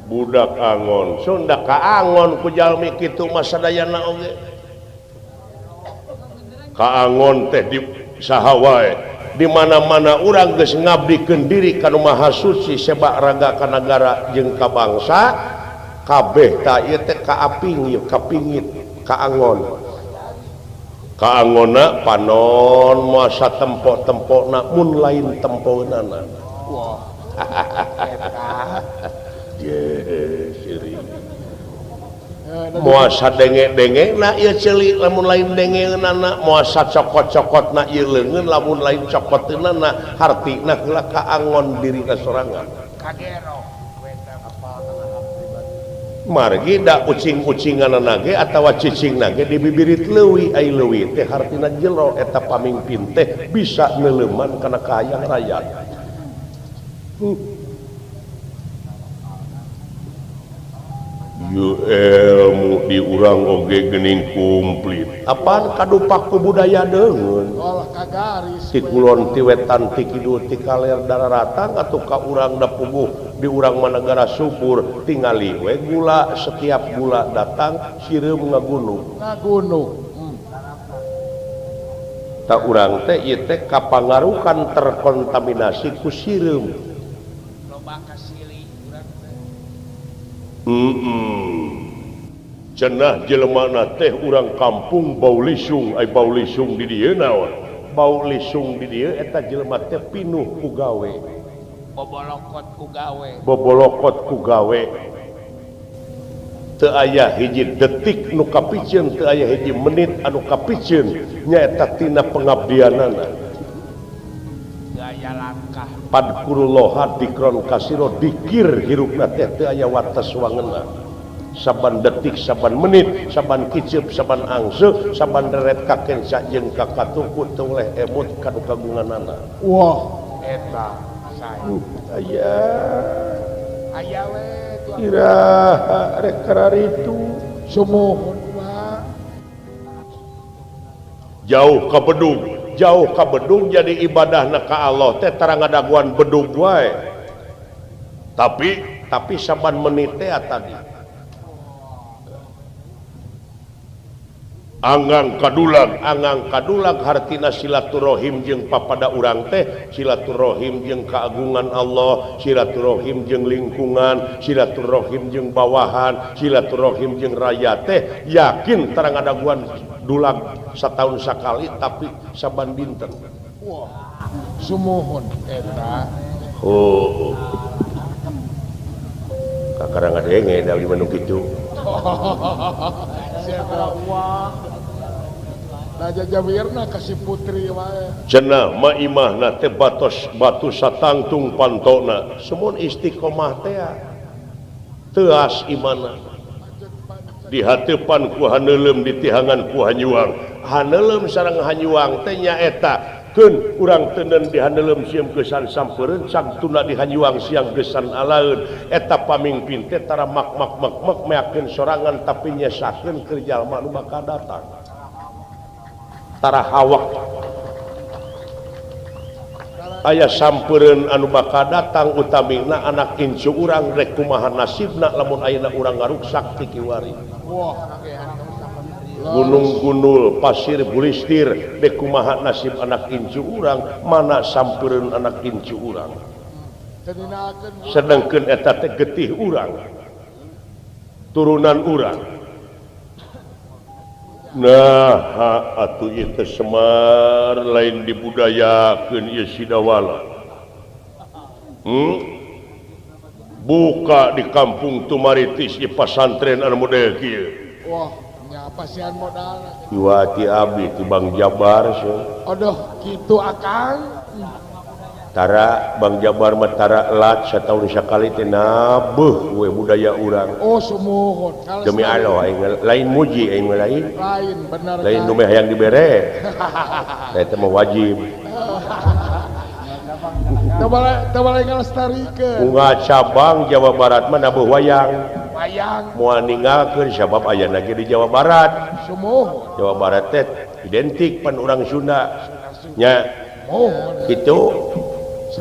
Speaker 1: Budak angon, Sunda ka angon ku jalmi kitu mah sadayana oge. Ka angon teh di saha wae. Di mana-mana urang geus ngabdikeun diri ka nu Maha Suci sebak raga ka nagara jeung ka bangsa kabeh ta ieu teh kaaping kapingit ka angon. Ka angonna panon moal satempo-tempona mun lain tempoeunana.
Speaker 2: Wah.
Speaker 1: Ye siri. Moal sadenge-dengena ieu ceuli lamun lain dengeunana, moal sacokot-cokotna ieu leungeun lamun lain cokoteunana, hartina heula ka angon dirina sorangan.
Speaker 2: Kagero
Speaker 1: margi da ucing-ucinganana ge atawa cicingna ge dibibirit leuwi ai leuwi teh hartina jero eta pamingpin teh bisa neuleuman kana kahayang rakyat. Yu ilmu di urang oge geuning komplit. Apaan kadupak ku budaya deungeun? Ti kulon ti wetan ti kidul ti kaler dararatang atuh ka urang da puguh di urang mah nagara subur tingali we gula setiap gula datang sireum ngagunung.
Speaker 3: Ngagunung.
Speaker 1: Ta urang teh ieu teh kapangaruhan terkontaminasi ku sireum.
Speaker 2: Loba kasili urang teh.
Speaker 1: Cenah jelemana teh urang kampung bau lisung, ai bau lisung di dieu naon? Bau lisung di dieu eta jelema teh pinuh ku gawe.
Speaker 2: Bobolokot ku gawe.
Speaker 1: Bobolokot ku gawe. Teu aya hiji detik nu kapiceun, teu aya hiji menit anu kapiceun nyaeta tina pengabdianana.
Speaker 2: Teu aya langkah.
Speaker 1: Padkurullaha dikron kasiro dikir hirupna teh teu aya wates wangeunna. Saban detik, saban menit, saban kiceup, saban angse, saban deret kakensa jeung ka katuku teu oleh emut ka nu kagunganana.
Speaker 3: Wah,
Speaker 2: eta sae.
Speaker 1: Aya.
Speaker 2: Aya we
Speaker 1: iraha rek kararitu
Speaker 3: sumuhun mah.
Speaker 1: Jauh ka bedug, jauh ka bedug jadi ibadahna ka Allah teh tara ngadaguan bedug wae. Tapi saban menit teh tadi. Anggang kadulag, anggang kadulag hartina silaturahim jeung papada urang teh, silaturahim jeung keagungan Allah, silaturahim jeung lingkungan, silaturahim jeung bawahan, silaturahim jeung rakyat teh, yakin tarang adaguan dulag satahun sakali tapi saban dinten.
Speaker 3: Wah, sumuhun eta.
Speaker 1: Oh. Kakarang ngadenge da di manu kitu.
Speaker 3: Raja Jawirna kasih putri wae.
Speaker 1: Cenah ma imahna teh batos batu satangtung pantona. Semun istiqomah teh teuas imana. Dihateupan ku haneulem ditihangan ku hanyuang. Haneulem sareng hanyuang teh nyaeta keun urang teuneun di haneulem sieum geusan sampeureun sagtuna di hanyuang siang geusan alaeun. Eta pamingpin teh tara mak mak mak mak meakeun sorangan tapi nyesakeun keur jalma nu bakal datang. Tara hawak aya sampeureun anu bakal datang utamina anak incu urang rek kumaha nasibna lamun ayeuna urang ngaruksak ti kiwari. Gunung gunul pasir bulistir rek kumaha nasib anak incu urang mana sampeureun anak incu urang sedengkeun eta teh getih urang turunan urang. Nah, atuh ieu teh Semar lain dibudayakeun ieu Sidawala. Buka di kampung Tumaritis di pasantren anu model kieu.
Speaker 3: Wah, nya pasian modal.
Speaker 1: Iwati abdi ti Bang Jabar sia.
Speaker 3: Aduh, kitu akang.
Speaker 1: Tara Bang Jabar mah tara lat sataun sakali teh nabeuh we budaya urang.
Speaker 3: Oh, sumuhun.
Speaker 1: Demi Allah aing lain muji aing mah lain.
Speaker 3: Lain bener.
Speaker 1: Lain nu meh hayang dibere. Da eta mah wajib.
Speaker 3: Teu balai ngalestarikeun.
Speaker 1: Unga cabang Jawa Barat mah nabuh wayang.
Speaker 3: Wayang.
Speaker 1: Moal ninggalkeun sabab ayana ge di Jawa Barat.
Speaker 3: Sumuhun.
Speaker 1: Jawa Barat teh identik pan urang Sunda. Nya. Kitu.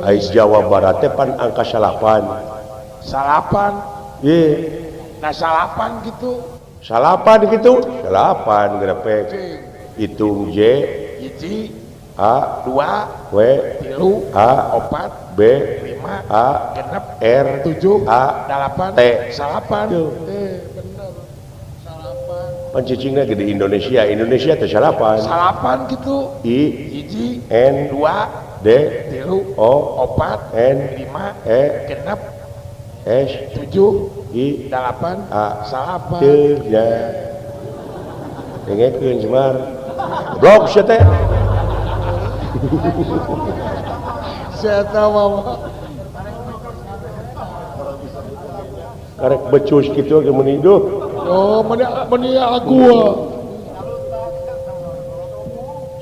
Speaker 1: Ai Jawa Barat teh pan angka salapan.
Speaker 2: Salapan.
Speaker 1: Ye.
Speaker 2: Nah salapan gitu.
Speaker 1: Salapan gitu. Salapan grepek. Hitung J
Speaker 2: hiji
Speaker 1: A
Speaker 2: 2
Speaker 1: W
Speaker 2: 3
Speaker 1: A
Speaker 2: 4
Speaker 1: B
Speaker 2: 5
Speaker 1: A
Speaker 2: genep
Speaker 1: R
Speaker 2: 7
Speaker 1: A
Speaker 2: 8
Speaker 1: T
Speaker 2: salapan.
Speaker 3: Bener. Salapan.
Speaker 1: Pancicingna ge di Indonesia, Indonesia teh salapan.
Speaker 2: Salapan gitu.
Speaker 1: I
Speaker 2: hiji
Speaker 1: N
Speaker 2: 2
Speaker 1: D
Speaker 2: 3
Speaker 1: O
Speaker 2: 4
Speaker 1: N
Speaker 2: 5
Speaker 1: E
Speaker 2: genep
Speaker 1: S
Speaker 2: 7
Speaker 1: I
Speaker 2: 8
Speaker 1: A
Speaker 2: salapan.
Speaker 1: Teu nya. Dengekeun Semar. Blok sia teh.
Speaker 3: Sia teh mah.
Speaker 1: Karek becus kitu ge meuni duh.
Speaker 3: Oh, meuni agua.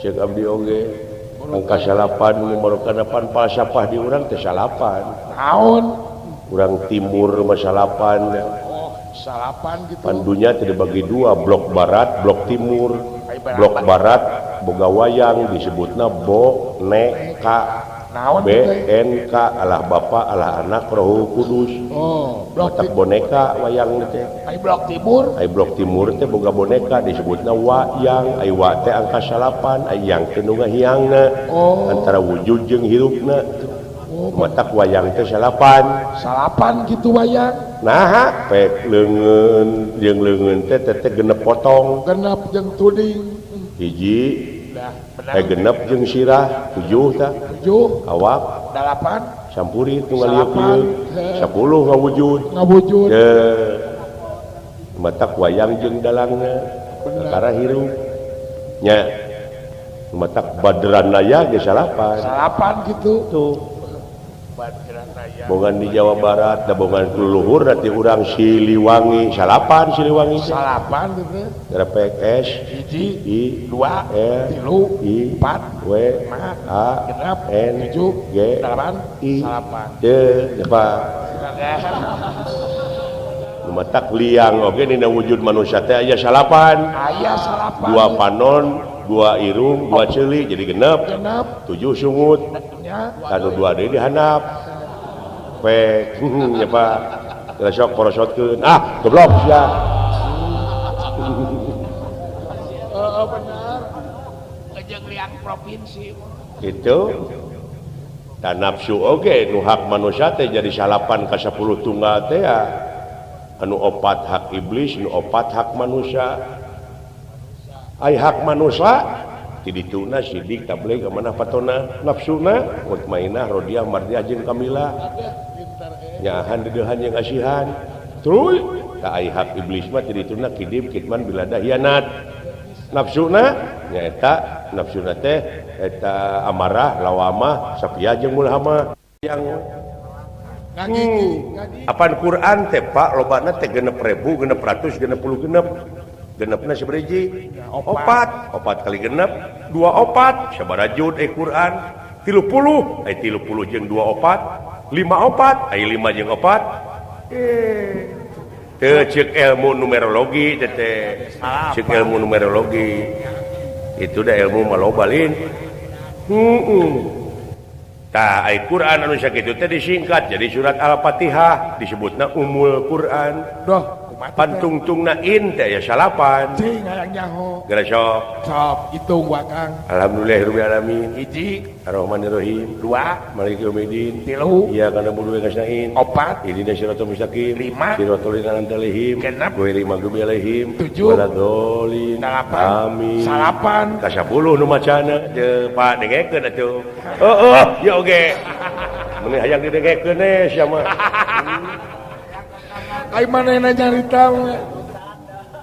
Speaker 1: Ceuk abdi oge. Angka salapan memerlukan falsafah di urang teh salapan.
Speaker 2: Naon?
Speaker 1: Urang timur mah salapan.
Speaker 2: Oh, salapan gitu.
Speaker 1: Pandunya teh dibagi dua, blok barat, blok timur. Blok barat boga wayang disebutna boneka.
Speaker 2: Naon
Speaker 1: B N K Allah Bapa Allah Anak Roh Kudus.
Speaker 3: Oh, blok
Speaker 1: matak boneka wayang teh.
Speaker 2: Ai blok timur?
Speaker 1: Ai blok timur teh boga boneka disebutna wayang. Ai wa teh angka salapan, ai yang teh nu ngahiangna.
Speaker 3: Oh.
Speaker 1: Antara wujud jeung hirupna.
Speaker 3: Oh,
Speaker 1: matak wayang teh salapan.
Speaker 2: Salapan gitu wayang.
Speaker 1: Naha pek leungeun jeung leungeun teh teh genep potong.
Speaker 3: Genep jeung tuding.
Speaker 1: Hiji.
Speaker 2: Nah, benar.
Speaker 1: Genep jeung sirah 7 tah.
Speaker 3: 7
Speaker 1: awak
Speaker 2: 8
Speaker 1: sampuri tunggal lieu 10 ngawujud.
Speaker 3: Ngawujud.
Speaker 1: Teu. Matak wayang jeung dalangna perkara hirup. Nya. Matak Badranaya ge salapan.
Speaker 2: Salapan gitu.
Speaker 1: Tuh.
Speaker 2: Badranaya.
Speaker 1: Bongan di Jawa Barat, da bongan leluhur nanti urang Siliwangi, salapan Siliwangi.
Speaker 2: Salapan gitu.
Speaker 1: Grepek S
Speaker 2: hiji
Speaker 1: I
Speaker 2: 2
Speaker 1: R
Speaker 2: 3
Speaker 1: I
Speaker 2: 4
Speaker 1: W
Speaker 2: 5
Speaker 1: A
Speaker 2: genep
Speaker 1: N
Speaker 2: 7
Speaker 1: G
Speaker 2: 8
Speaker 1: I
Speaker 2: salapan.
Speaker 1: D Pak. Matak liang oge dina wujud manusia teh aya salapan.
Speaker 2: Aya salapan.
Speaker 1: 2 panon, 2 irung, 2 ceuli jadi genep.
Speaker 3: Genep.
Speaker 1: 7 sungut. Anu 2 deui dihandap. Pek nya Pak. Sok porosotkeun. Ah, goblok sia. Gitu. Dan nafsu oge nu hak manusia teh jadi 9 ka 10 tunggal teh ya. Anu 4 hak iblis, nu 4 hak manusia. Ai hak manusia ti dituna sidik tabligh amanah patona nafsuna mutmainah rodiah mardiah jeung kamilah. Nyaahan deudeuhan jeung asihan. Terus ta ai hak iblis mah ti dituna kidib kitman biladah hianat. Nafsuna nyaeta nafsuna teh eta amarah lawamah sapiah jeung mulhamah yang apaan Quran teh Pak lobana teh 6.000 600 66 genepna sabaraha opat opat kali genep 24 sabaraha juz Quran 30 ai 30 jeung 24 54 ai 5 jeung 4 teu ceuk ilmu numerologi teh ceuk ilmu numerologi itu dah ilmu malobalin tah ai Quran anu sakitu teh disingkat jadi surat Al-Fatihah disebutna Ummul Quran.
Speaker 3: Doh
Speaker 1: pantungtungna in teh aya 9
Speaker 3: cing hayang nyaho
Speaker 1: geura sok
Speaker 3: sok hitung wa Kang.
Speaker 1: Alhamdulillahirabbil alamin
Speaker 2: 1
Speaker 1: Arrahmanirrahim
Speaker 2: 2
Speaker 1: Maliki yaumiddin
Speaker 2: 3
Speaker 1: iyyaka na'budu wa iyyaka nasta'in
Speaker 2: 4
Speaker 1: ihdinas siratal mustaqim
Speaker 2: 5
Speaker 1: siratal ladzina an'amta alaihim
Speaker 2: 6
Speaker 1: ghairil maghdubi alaihim
Speaker 2: 7
Speaker 1: waladdallin
Speaker 2: 8
Speaker 1: amin
Speaker 2: 9
Speaker 1: ka 10 nu macana teu Pak dengekeun atuh heueuh ya oge mun hayang didengekeun we sia mah.
Speaker 3: Ai manehna nyarita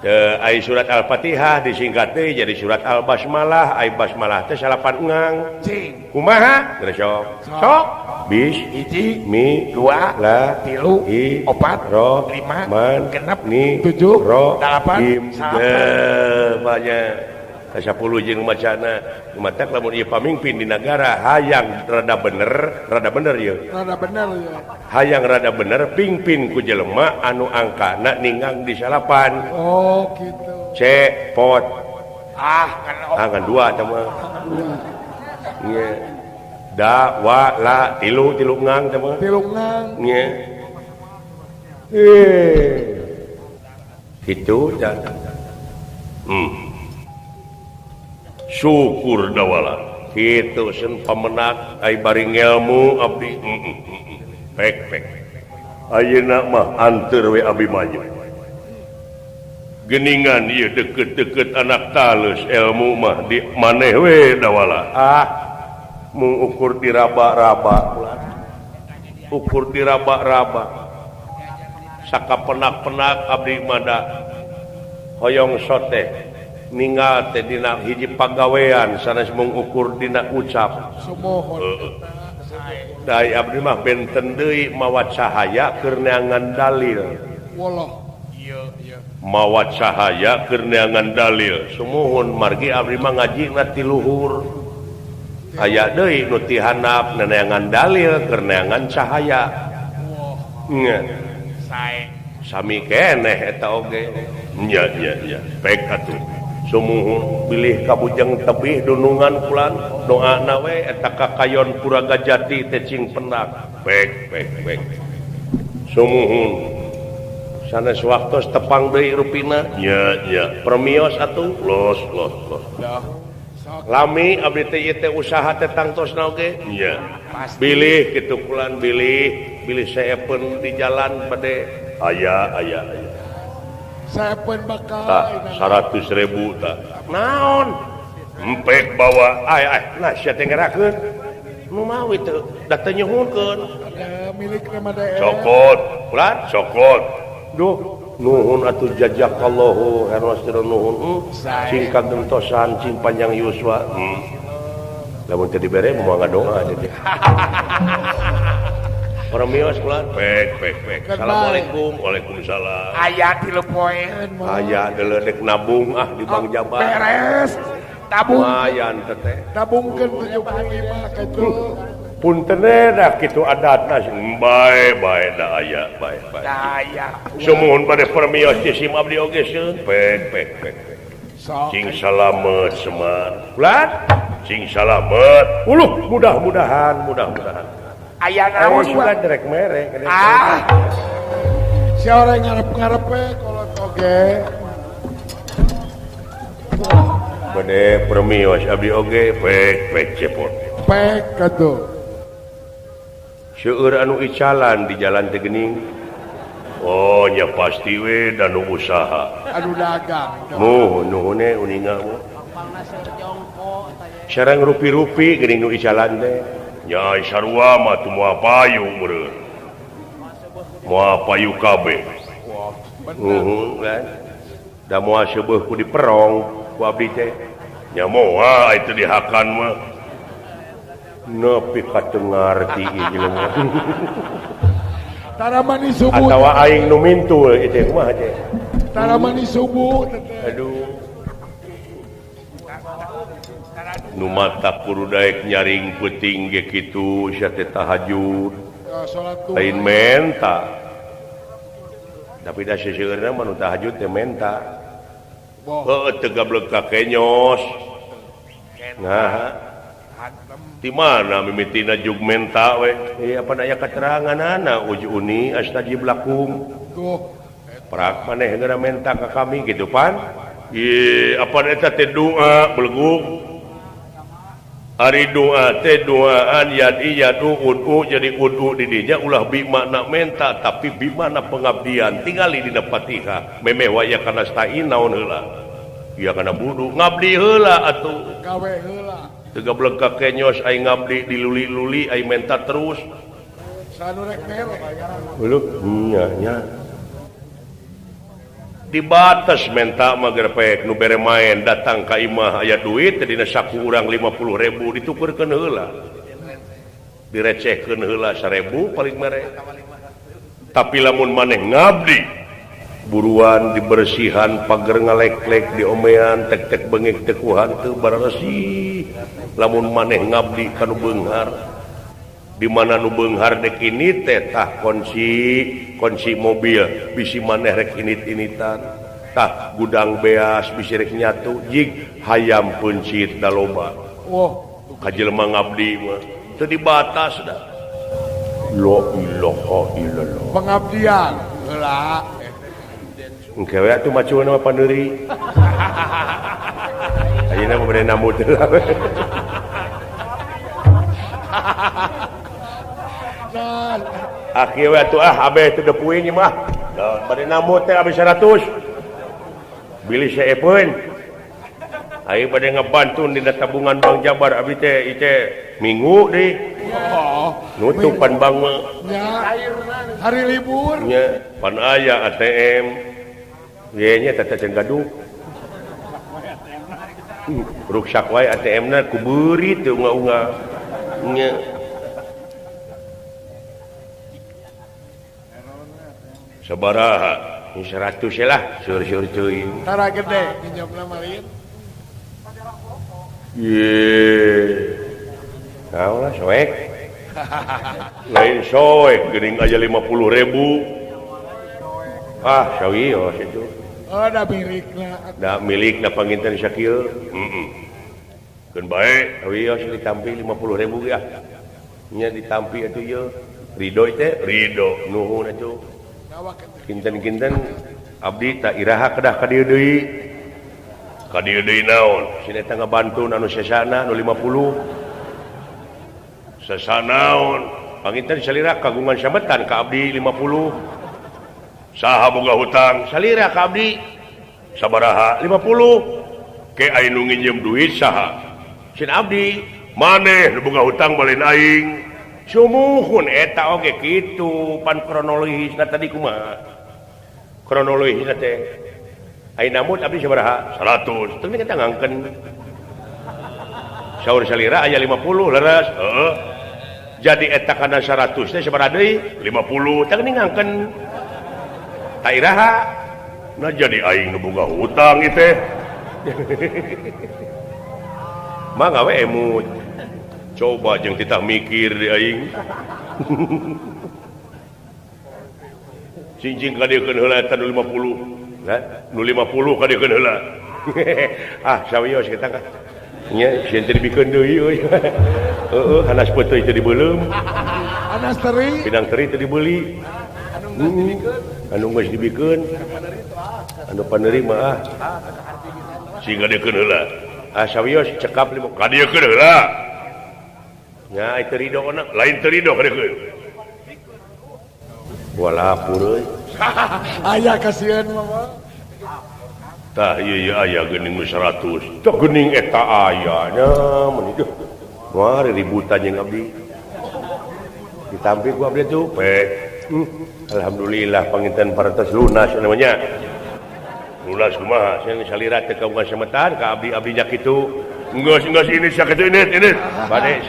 Speaker 1: teu ai surat Al-Fatihah disingkat teh jadi surat Al-Basmalah ai basmalah teh 9 ngang
Speaker 2: cing
Speaker 1: kumaha geura sok sok bis
Speaker 2: 1
Speaker 1: mi
Speaker 2: 2
Speaker 1: la
Speaker 2: 3
Speaker 1: i
Speaker 2: 4
Speaker 1: ro
Speaker 2: 5
Speaker 1: man
Speaker 2: 6
Speaker 1: ni
Speaker 2: 7
Speaker 1: ro
Speaker 2: 8
Speaker 1: him banyak 10 jeung macana matak lamun ieu pamimpin di nagara hayang rada bener ieu
Speaker 3: rada bener ieu
Speaker 1: hayang rada bener pingpin ku jelema anu angkana ninggang di 9.
Speaker 3: Oh gitu
Speaker 1: C pot
Speaker 2: ah
Speaker 1: kan 2 tah mah nya da wa la tilu tilu ngang tah mah
Speaker 3: tilu ngang
Speaker 1: nya kitu dan syukur dawala kitu sen pamenak ai bari ngelmu abdi pek pek ayeuna mah anteur we Abimanyu geningan ieu deket-deket anak talus ilmu mah di maneh we dawala ah mung ukur diraba-raba ukur diraba-raba sakapenak-penak abdi mah da hoyong sote ninggal teh dina hiji pagawean sanes mung ukur dina ucap
Speaker 3: sumuhun
Speaker 1: dai abdi mah benten deui mawa cahaya keur neangan dalil
Speaker 3: wallah ieu ieu
Speaker 1: mawa cahaya keur neangan dalil sumuhun margi abdi mah ngajina ti luhur aya deui nu ti handap neangan dalil keur neangan cahaya nya
Speaker 2: sae
Speaker 1: sami keneh eta oge nya nya nya pek atuh sumuhun bilih kabujeng tebih dunungan kulan doana we eta kakayon Puragajati teh cing pendak pek pek pek sumuhun sanes waktos tepang deui rupina nya nya permios atuh los los los lami abdi teh ieu teh usaha teh tangtosna oge nya bilih kitu kulan bilih bilih seepeun di jalan bade aya aya aya
Speaker 3: sepen bakal
Speaker 1: 100.000 tah naon empek bawa ai ai nah sia teh ngerakeun nu mawi teu da teu nyuhunkeun
Speaker 3: ada milik nama daerah
Speaker 1: cokot ulah cokot duh nuhun atuh jazakallahu khairan nuhun cing kagentosan cing panjang yuswa lamun teu dibere moal ngadoa jadi permios kulan pek pek pek assalamualaikum waalaikumsalam
Speaker 2: aya tilu poeun
Speaker 1: aya deuleu nabung ah di Bank Jabar
Speaker 2: beres tabung
Speaker 1: lumayan teteh
Speaker 3: tabungkeun 75 kitu
Speaker 1: punten da kitu adatna bae bae da aya bae bae
Speaker 2: da aya
Speaker 1: sumuhun bade permios sim abdi oge seun pek pek pek cing salamet semar kulan cing salamet uluh mudah-mudahan mudah-mudahan
Speaker 2: aya naon
Speaker 1: sudah direk mere
Speaker 2: ah
Speaker 3: si orang ngarep-ngarepe kolot oge
Speaker 1: bade permios abdi oge pek pek cepot.
Speaker 3: Pek atuh.
Speaker 1: Seueur anu icalan di jalan teh geuning. Oh nya pasti we dan nu usaha.
Speaker 3: Anu dagang.
Speaker 1: Muh nuhune uninga mah. Sareng rupi-rupi geuning nu icalan teh. Nya sarua mah teu moal payu meureun. Moal payu kabeh. Nuhun kan. Da moal seubeuh ku diperong ku abdi teh. Nya moal itu dihakan mah. Nepi ka teu ngarti ieu jelema.
Speaker 3: Taramani subuh.
Speaker 1: Atawa aing nu mintul ieu teh kumaha teh?
Speaker 3: Taramani subuh teh.
Speaker 1: Aduh. Nu mata kudu daek nyaring peuting ge kitu sia teh tahajud. Lain menta. Tapi da seseueurna mah nu tahajud teh menta. Heueuh teu gablek ka kenyos. Nah. Di mana mimitina jug menta we? Apa aya keteranganana ujuni astajib lakum. Prak maneh geura menta ka kami gitu pan? Ye, apa eta teh doa belegug. Ari doa teh doaan yadi yadu udu jadi udu di dinya ulah bimakna menta tapi bimakna pengabdian tingali dina Fatihah memeh waya kana stain naon heula. Ieu kana budu ngabdi heula atuh.
Speaker 3: Gawe heula.
Speaker 1: Teu gablek ka kenyos aing ngabdi diluli-luli aing menta terus.
Speaker 3: Sanu rek mere.
Speaker 1: Heuh nya nya. Dibatas menta mah gerpek nu bere main datang ka imah aya duit teh dina saku urang 50.000 ditukerkeun heula. Direcehkeun heula 1.000 paling mere. Tapi lamun maneh ngabdi buruan dibersihan pager ngalek-lek diomean tek-tek bengek teu ku hantu bararesi. Lamun maneh ngabdi ka nu beunghar di mana nu beunghar dek ini teh tah kunci mobil bisi maneh rek init-initan tah gudang beas bisi rek nyatu jig hayam peuncit da loba.
Speaker 3: Wah,
Speaker 1: ka jelema ngabdi mah teu dibatas da. La ilaha illallah.
Speaker 3: Pengabdian heula.
Speaker 1: Engke we atuh maculna mah pandeuri. Ayeuna mah bade nambut heula. Akhir we atuh ah abeh teu depuing ieu mah. Bade nambut teh abeh 100. Bilih saepeun. Aing bade ngabantu dina tabungan Bank Jabar abi teh ieu teh minggu deui. Nutup pan bank mah.
Speaker 3: Hari libur.
Speaker 1: Nya pan aya ATM. Ye nya teh can gaduh. Ruksak wae ATM-na ku beurit teu unga-unga. Nya. Sabaraha? 100 lah, seur-seur teuing.
Speaker 3: Tara gede minjamna malin.
Speaker 1: Ye. Naon lah soek. Lain soek geuning aja 50.000. Ah, sawios itu.
Speaker 3: Oh, da milikna.
Speaker 1: Da milikna panginten sakieu. Heeh. Keun bae, sawios ditampi 50.000 ge ah. Nya ditampi atuh ieu. Ridho teh, ridho nuhun atuh. Kinten-kinten abdi tak iraha kedah ka dieu deui. Ka dieu deui naon? Sina eta ngabantun anu sesana anu 50. Sesanaon? Panginten salira kagungan sametan ka abdi 50. Saha boga hutang? Salira ka abdi. Sabaraha? 50. Ke aing nu nginjem duit saha? Sin abdi. Maneh nu boga hutang balen aing. Sumuhun eta oge kitu pan kronologisna tadi kumaha? Kronologisna teh aing nambut abdi sabaraha? 100. Teu kita ngangkeun. Saur salira aya 50 leres. Heeh. Jadi eta kana 100 teh sabaraha deui? 50. Teu ngangkeun. Ta iraha? Nah jadi aing nu boga hutang ieu teh. Mangga we emut. Coba jeung titah mikir di aing. Cincing kadiekeun heula eta nu 50. Nah, nu 50 kadiekeun heula. Ah, sawios kita kah. Nya sieun teu dibikeun deui euy. Heueuh, hanas peuteui teu dibeuleum.
Speaker 3: Hanas teri.
Speaker 1: Pinang teri teu dibeli.
Speaker 4: Anu geus dibikeun.
Speaker 1: Anu geus dibikeun. Anu panerima ah. Sing kadiekeun heula. Ah, sawios cekap 5 kadiekeun heula. Nya teu ridho ona lain teu ridho keur. Wala pureuy.
Speaker 3: Aya kasieun mah.
Speaker 1: Tah ieu ieu aya geuning 100. Tah geuning eta aya nya mun duh. Wah ributan jeung abdi. Ditampi ku abdi tuh pek. Alhamdulillah panginten parantos lunas namanya. Lunas kumaha sing salira teh kaungan semetan ka abdi-abdi nya kitu. Geus geus ini sakitu ini ini. Bade.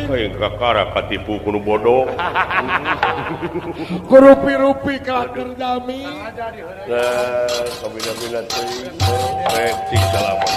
Speaker 1: Aing kakara katipu kudu bodoh.
Speaker 3: Ku rupi-rupi kalah kerjami.
Speaker 1: Nah, kabina-bina teuing. Rek cik salaman.